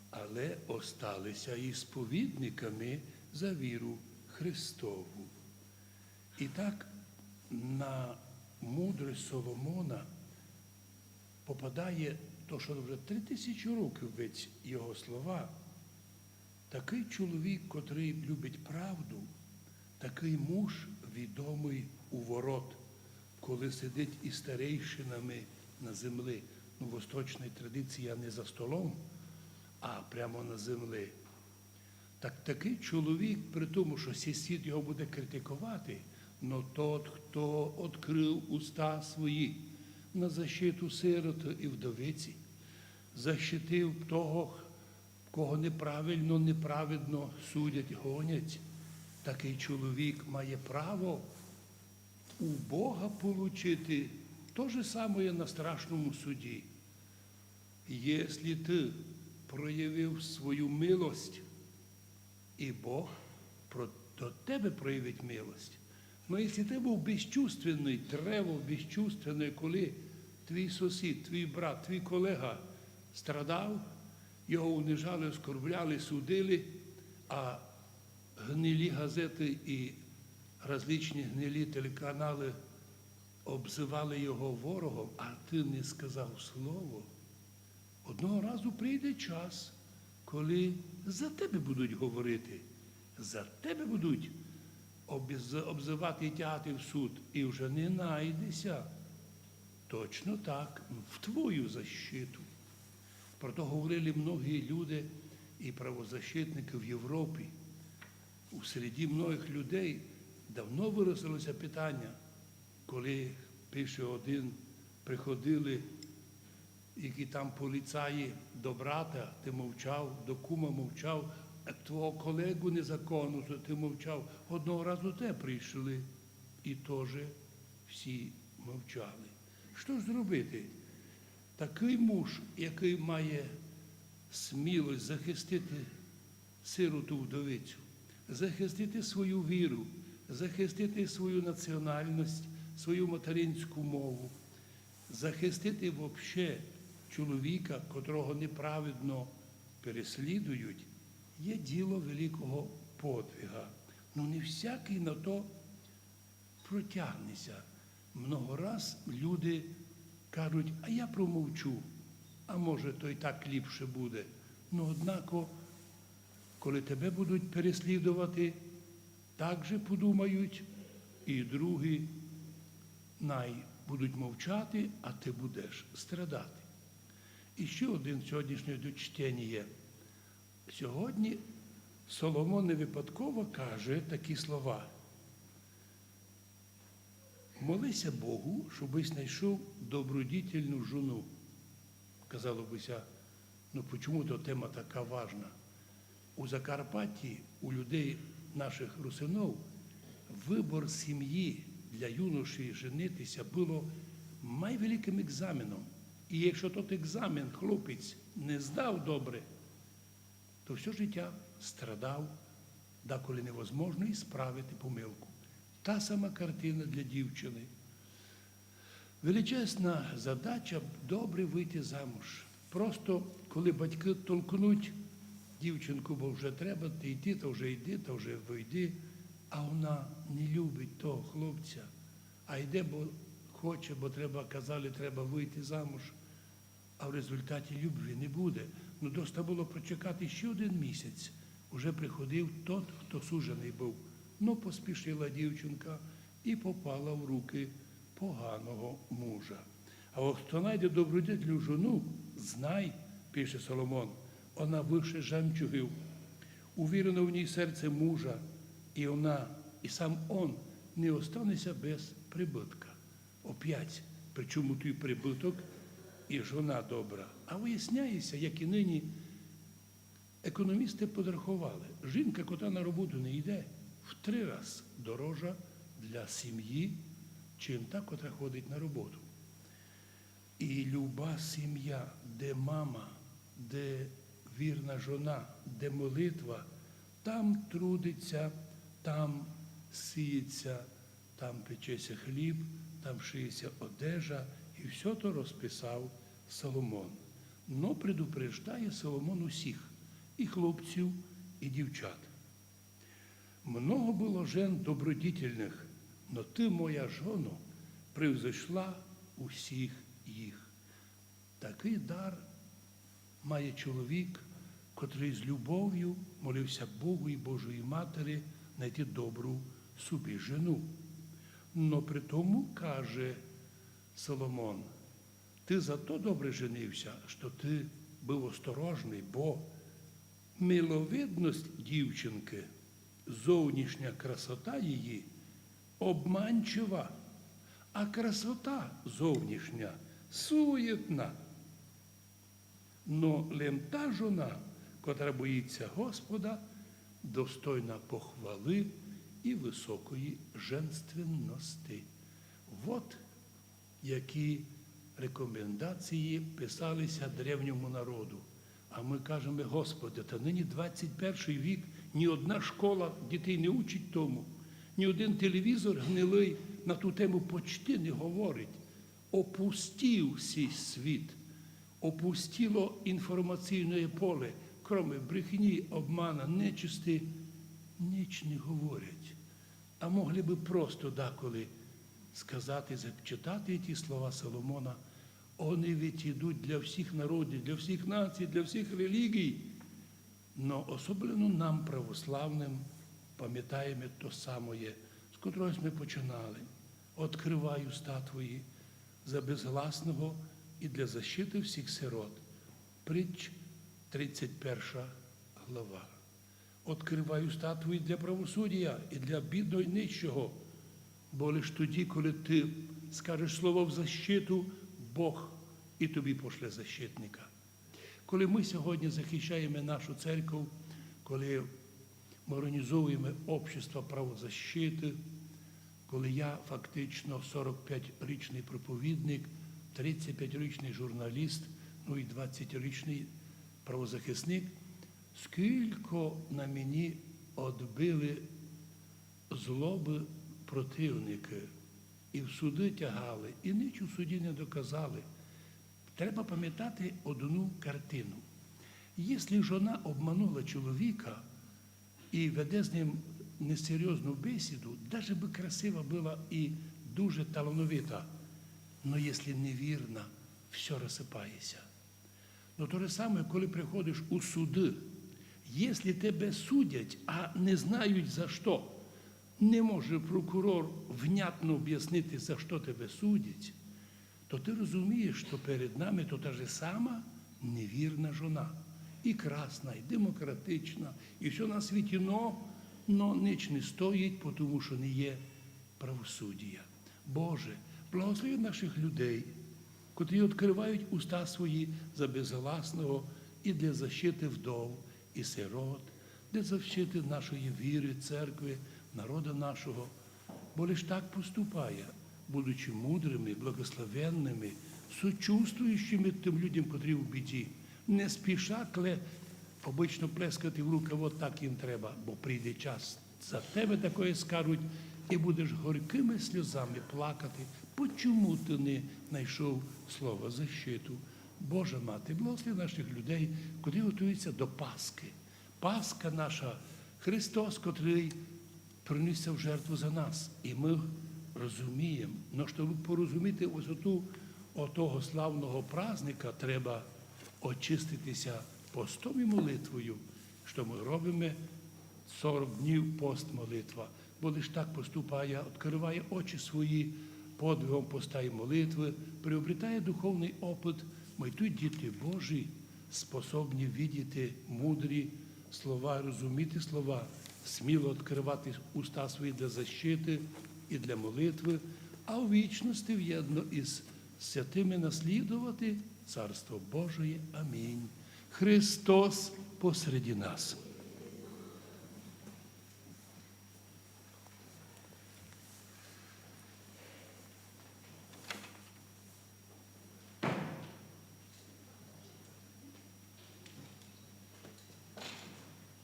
але осталися і сповідниками за віру Христову. І так на мудрость Соломона попадає то, що вже три тисячі років ведь його слова. Такий чоловік, котрий любить правду, такий муж відомий у ворот, коли сидить із старейшинами на землі. Ну, в восточній традиції не за столом, а прямо на землі. Так такий чоловік, при тому, що сусід його буде критикувати, но тот, хто відкрив уста свої на защиту сироти і вдовиці, защитив того, кого неправильно, неправедно судять, гонять, такий чоловік має право у Бога получити то же самое на страшному суді. Якщо ти проявив свою милость, і Бог про-, то тебе проявить милость. Но если ты був безчувственный, треба безчувственный, коли твій сусід, твій брат, твій колега страдав, його унижали, оскорбляли, судили, а гнилі газети і различні гнилі телеканали обзивали його ворогом, а ти не сказав слово. Одного разу прийде час, коли за тебе будуть говорити, за тебе будуть обз- обзивати і тягати в суд, і вже не найдеся. Точно так, в твою защиту. Про то говорили многі люди і правозащитники в Європі. У середі многих людей давно виразилося питання, коли пише один, приходили, які там поліцаї до брата, ти мовчав, до кума мовчав, а твого колегу незаконно, то ти мовчав. Одного разу те прийшли, і теж всі мовчали. Що ж зробити? Такий муж, який має смілость захистити сироту, вдовицю, захистити свою віру, захистити свою національність, свою материнську мову, захистити вообще чоловіка, котрого неправедно переслідують, є діло великого подвига. Ну, не всякий на то протягнеся. Много раз люди кажуть: а я промовчу, а може, то і так ліпше буде. Ну, однако, коли тебе будуть переслідувати, так же подумають і другі, най будуть мовчати, а ти будеш страдати. І ще один сьогоднішнє чтення є. Сьогодні Соломон не випадково каже такі слова: молися Богу, щоб знайшов добродітельну жону. Казало бися, ну почему то тема така важна? У Закарпатті у людей, наших русинов, вибор сім'ї для юноші женитися було май великим екзаменом. І якщо тот екзамен хлопець не здав добре, то все життя страдав, деколи невозможно ісправити помилку. Та сама картина для дівчини. Величезна задача добре вийти замуж. Просто коли батьки толкнуть дівчинку, бо вже треба ти йти, то вже йди, то вже вийди, а вона не любить того хлопця, а йде, бо хоче, бо треба, казали, треба вийти замуж, а в результаті любви не буде. Ну, доста було прочекати ще один місяць. Уже приходив тот, хто сужений був. Ну, поспішила дівчинка і попала в руки поганого мужа. А от хто найде добродітельну жону, знай, пише Соломон, вона выше жемчугів, увірено в ній серце мужа, і вона, і сам он не останеться без прибытка. Опять, причому той прибыток і жона добра. А виясняється, як і нині економісти подрахували, жінка, котра на роботу не йде, в три раз дорожа для сім'ї, чим та, котра ходить на роботу. І люба сім'я, де мама, де вірна жона, де молитва, там трудиться, там сіється, там печеться хліб, там шиється одежа, і все то розписав Соломон. Но предупреждає Соломон усіх, і хлопців, і дівчат. Много было жен добродетельных, но ты, моя жоно, превзошла усіх їх. Такий дар має чоловік, котрий з любов'ю молився Богу і Божої Матері найти добру собі жену. Но при тому каже Соломон: ти зато добре женився, що ти був осторожний, бо миловидность дівчинки, зовнішня красота її обманчива, а красота зовнішня суєтна. Но лем та жона, котра боїться Господа, достойна похвалы і высокої женственности. Вот які рекомендації писалися древньому народу. А А мы кажемо: Господи, это ныне двадцать первый век, ни одна школа детей не учит тому, ни один телевизор гнилый на ту тему почти не говорит. Опустил сей світ, опустило інформаційне поле, кроме брехні, обмана, нечисти, ніч не говорять. А могли бы просто деколи сказати, зачитати ці слова Соломона, вони ведь йдуть для всіх народів, для всіх націй, для всіх релігій. Но особливо нам, православным, пам'ятаєме то самоє, з котрогось мы починали. Открываю уста твої за безгласного і для защиты всіх сирот. Притч, тридцять перша глава. Открываю уста твої для правосуддя і для бідного і нищого. Бо лиш тоді, коли ти скажеш слово в защиту, Бог і тобі пошле защитника. Коли ми сьогодні захищаємо нашу церкву, коли ми організовуємо общество правозащиты, коли я фактично сорок пять річний проповідник, тридцять пять річний журналіст, ну і двадцять річний правозахисник, скілько на мені одбили злобы противники, і в суды тягали, і ніч у суді не доказали. Треба пам'ятати одну картину. Якщо жона обманула чоловіка і веде з ним несерйозну бесіду, даже бы красива была і дуже талановита, но якщо невірна, все розсипається. Но то же саме, коли приходиш у суды, якщо тебе судять, а не знають за що, не може прокурор внятно об'яснити, за що тебе судять, то ти розумієш, що перед нами то та же сама невірна жона. І красна, і демократична, і все на світі, но, но ніч не стоїть, тому що не є правосуддя. Боже, благослови наших людей, котрі відкривають уста свої за безгласного і для защиты вдов і сирот, для защиты нашої віри, церкви, народа нашого. Бо лиш так поступає, будучи мудрыми, благословенными, сочувствующими тим людям, котрі в біді, не спіша кле обично плескати в руки, от так їм треба, бо прийде час, за тебе такоє скажуть, і будеш горькими сльозами плакати, почому ти не знайшов слова защиту. Божа Мати, благослови наших людей, котрі готуються до Пасхи. Пасха наша, Христос, котрий принісся в жертву за нас. І ми розуміємо, но щоб порозуміти висоту отого славного праздника, треба очиститися постом і молитвою, що ми робимо сорок днів пост, молитва. Бо лиш так поступає, відкриває очі свої подвигом поста і молитви, приобретає духовний опыт, ми й тут, діти Божі, способні видіти мудрі слова, розуміти слова, сміло відкривати уста свої для защиты і для молитви, а в вічності в'єдно із святими наслідувати Царство Божоє. Амінь. Христос посреди нас.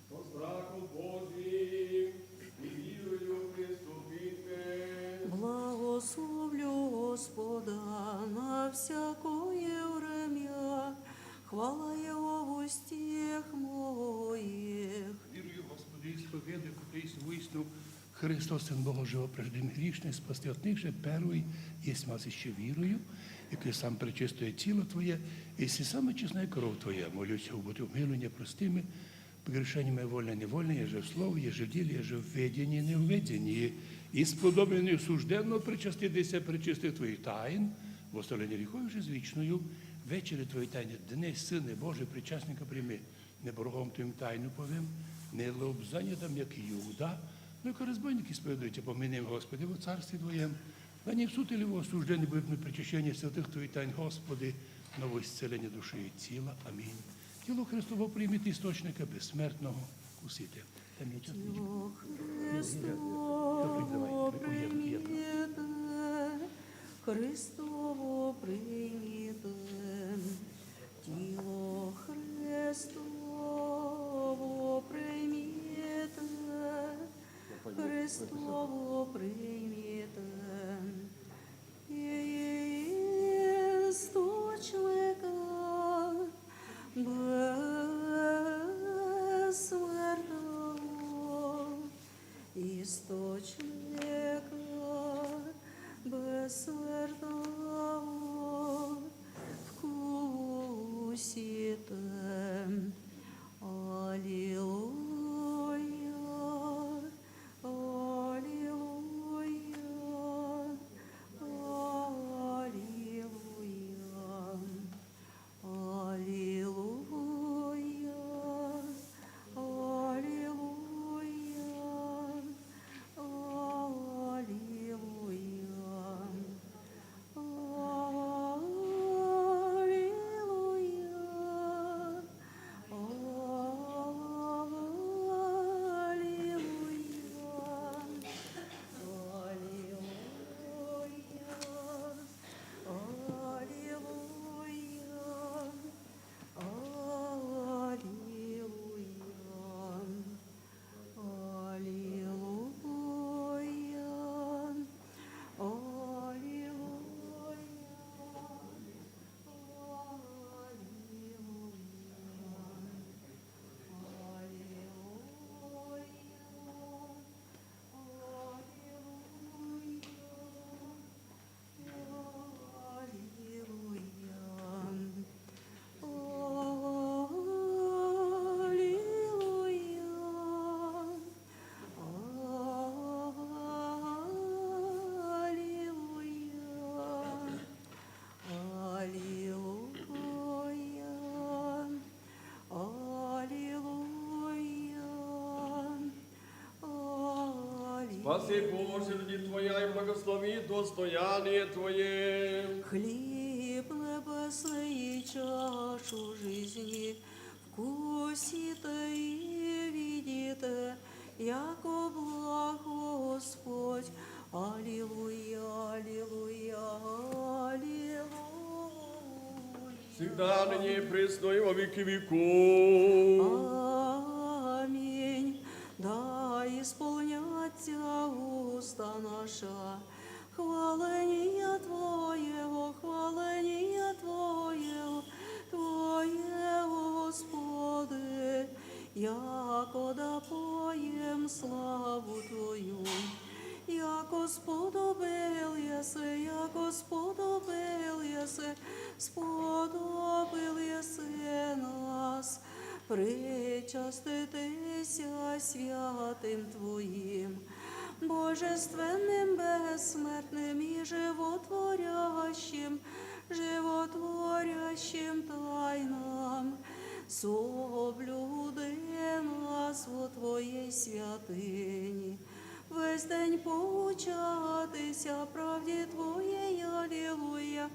Со страхом Божиим и вірою приступіте. Благословлю Господа на всякое время, хвала Его в устах моих. Вірую, Господи, і сповідую, котрий єсть воістину Христос, Син Бога Живого, прежде грішних спасти от них же, первый єсть мас іще вірую, і коли сам пречистое тіло Твоє, і сі сама чесная кров Твоя, молюся об умилении прости ми прегрешения мои вольные, невольные, еже в слове, еже в деле, еже в ведении, не в ведении, и сподобленный осужденно причаститися пречистых Твоих тайн, в оставлении грехов же з вічною вечерю Твоей тайны днесь, Сыне Божий, причастника прими. Не боргом Твоим тайну повім, не лобзанятам, як Иуда, но як разбойники споведуйте, помянем, Господи, во Царстве Твоем. Да не в суд или во осуждение будет мы причащение святых Твоих тайн, Господи, но во исцеление души и тела. Аминь. Тіло Христово примите, источника бессмертного вкусите. Амінь. Тіло Христово примите, Христово примите. Тіло Христово Христову примитым. И источника бессмертного, источника бессмертного вкуситым. Аллилуйя, аллилуйя, аллилуйя, аллилуйя, аллилуйя, аллилуйя. Аллилуйя, аллилуйя, аллилуйя, аллилуйя, аллилуйя. Аллилуйя, аллилуйя, аллилуйя, аллилуйя, аллилуйя. Спаси, Боже, люди Твоя, и благослови достояние Твое. Хлеб небесный и чашу жизни вкусите и видите, яко благ Господь. Аллилуйя, аллилуйя, аллилуйя. Всегда, ныне и присно и во веки веков. Аминь. Да исполнятся уста наша хваление Твоего, хваление Твоего, Твоего, Господи, яко да поем славу Твою. Яко сподобил Есе, яко сподобил Есе, сподобил Есе нас причаститися святым Твоим, божественным, бессмертным и животворящим, животворящим тайнам, соблюди нас во Твоей святыне. Весь день поучатися правде Твоей. Аллилуйя,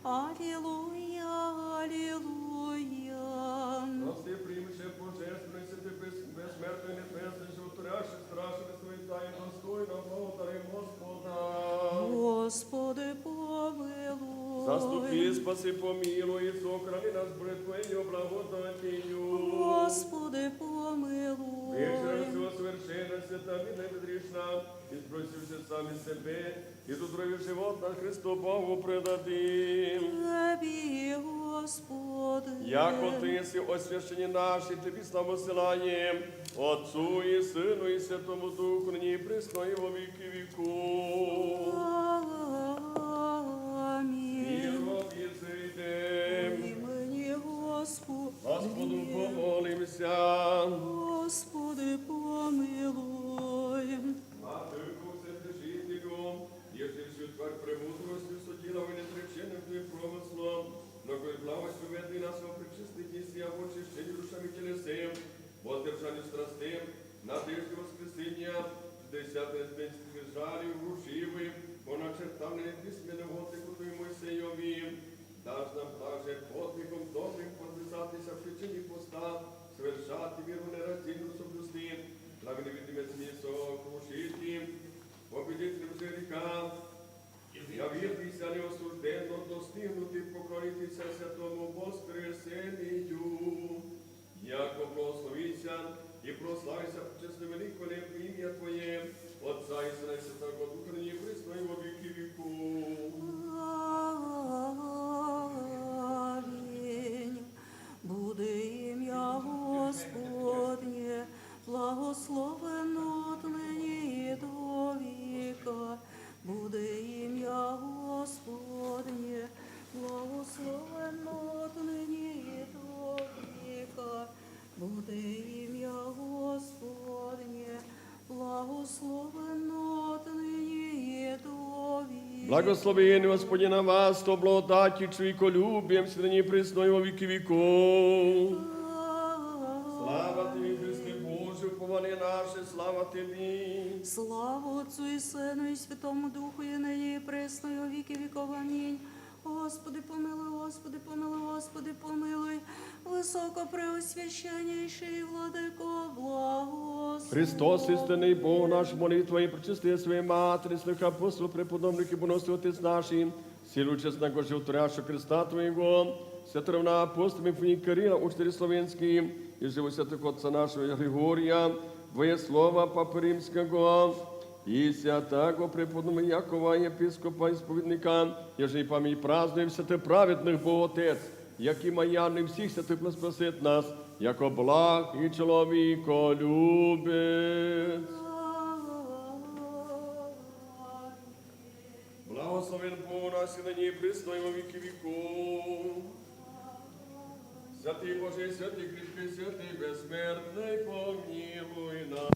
аллилуйя, аллилуйя. Прости, примешь божественный, святый, бес-, бессмертный, небесный, животворящий, страшный, святой, тайн достойно, благодарим Господа. Господи, помилуй. Заступи, спаси, помилуй, и сохрани нас пред Твоею благодатью. Господи, помилуй. Вечера всего совершенно, святая Мирная Петришна, и спросивши сами себе, и тут живот наш Христу Богу предадим. Тебе, Господи. Яко Ты еси освященник наш, и Тебе славу сылаем, Отцу и Сыну и Святому Духу, ныне и присно и во веки веков. Аминь. Миром и сыдем. Имени Господи. Господу помолимся. Господи, помилуй. Владыко, Вседержителю, ежели всю тварь премудростью судила в неотреченных Твоим промыслом, но кроме главностью веди нас во причаститесь и во очищении душам и телесам, воздержанию страстям, надежде воскресения, десятое сдержали вручивы, по начертанной письменной воды Моисееве, дашь нам также подвигом добрым подвязаться в течение поста, совершать миру нераздельно соблюсти, благовидимость Христа крушить, победителем же греха, явитесь неосужденным, достигнуть и поклонитесь святому воскресению. Яко благословися и прославися честно великолепное имя Твое, от Благословение Господне на вас, то благодатью Чуйко любим, сохрани пресно во веки веков. Слава Тебе, Христе Боже, упование наше, слава Тебе. Слава Отцу и Сыну и Святому Духу, и ныне и пресно во веки веков. Аминь. Господи, помилуй, Господи, помилуй, Господи, помилуй. Высокопреосвященнейший Владыко, благослови. Христос, истинный Бог наш, молитвой и причестия своей Матери, святых апостолов, преподобных и боносных отец наших, силу честного животворящего креста Твоего, святого равноапостола Мефодия Кирилла, учителей славянских, и живых святых отца нашего Григория, Двое Слова Папы Римского, и святаго преподобного Якова, епископа, исповедника, ежи память празднуем святых праведных Бог Отец, Якима Яна и всех святых, пусть просвет нас, яко благ и человеколюбец. Благословен Бог наш, и ныне и пресно во веки веков. Святый Боже, святый крепкий, святый бессмертный, помилуй нас.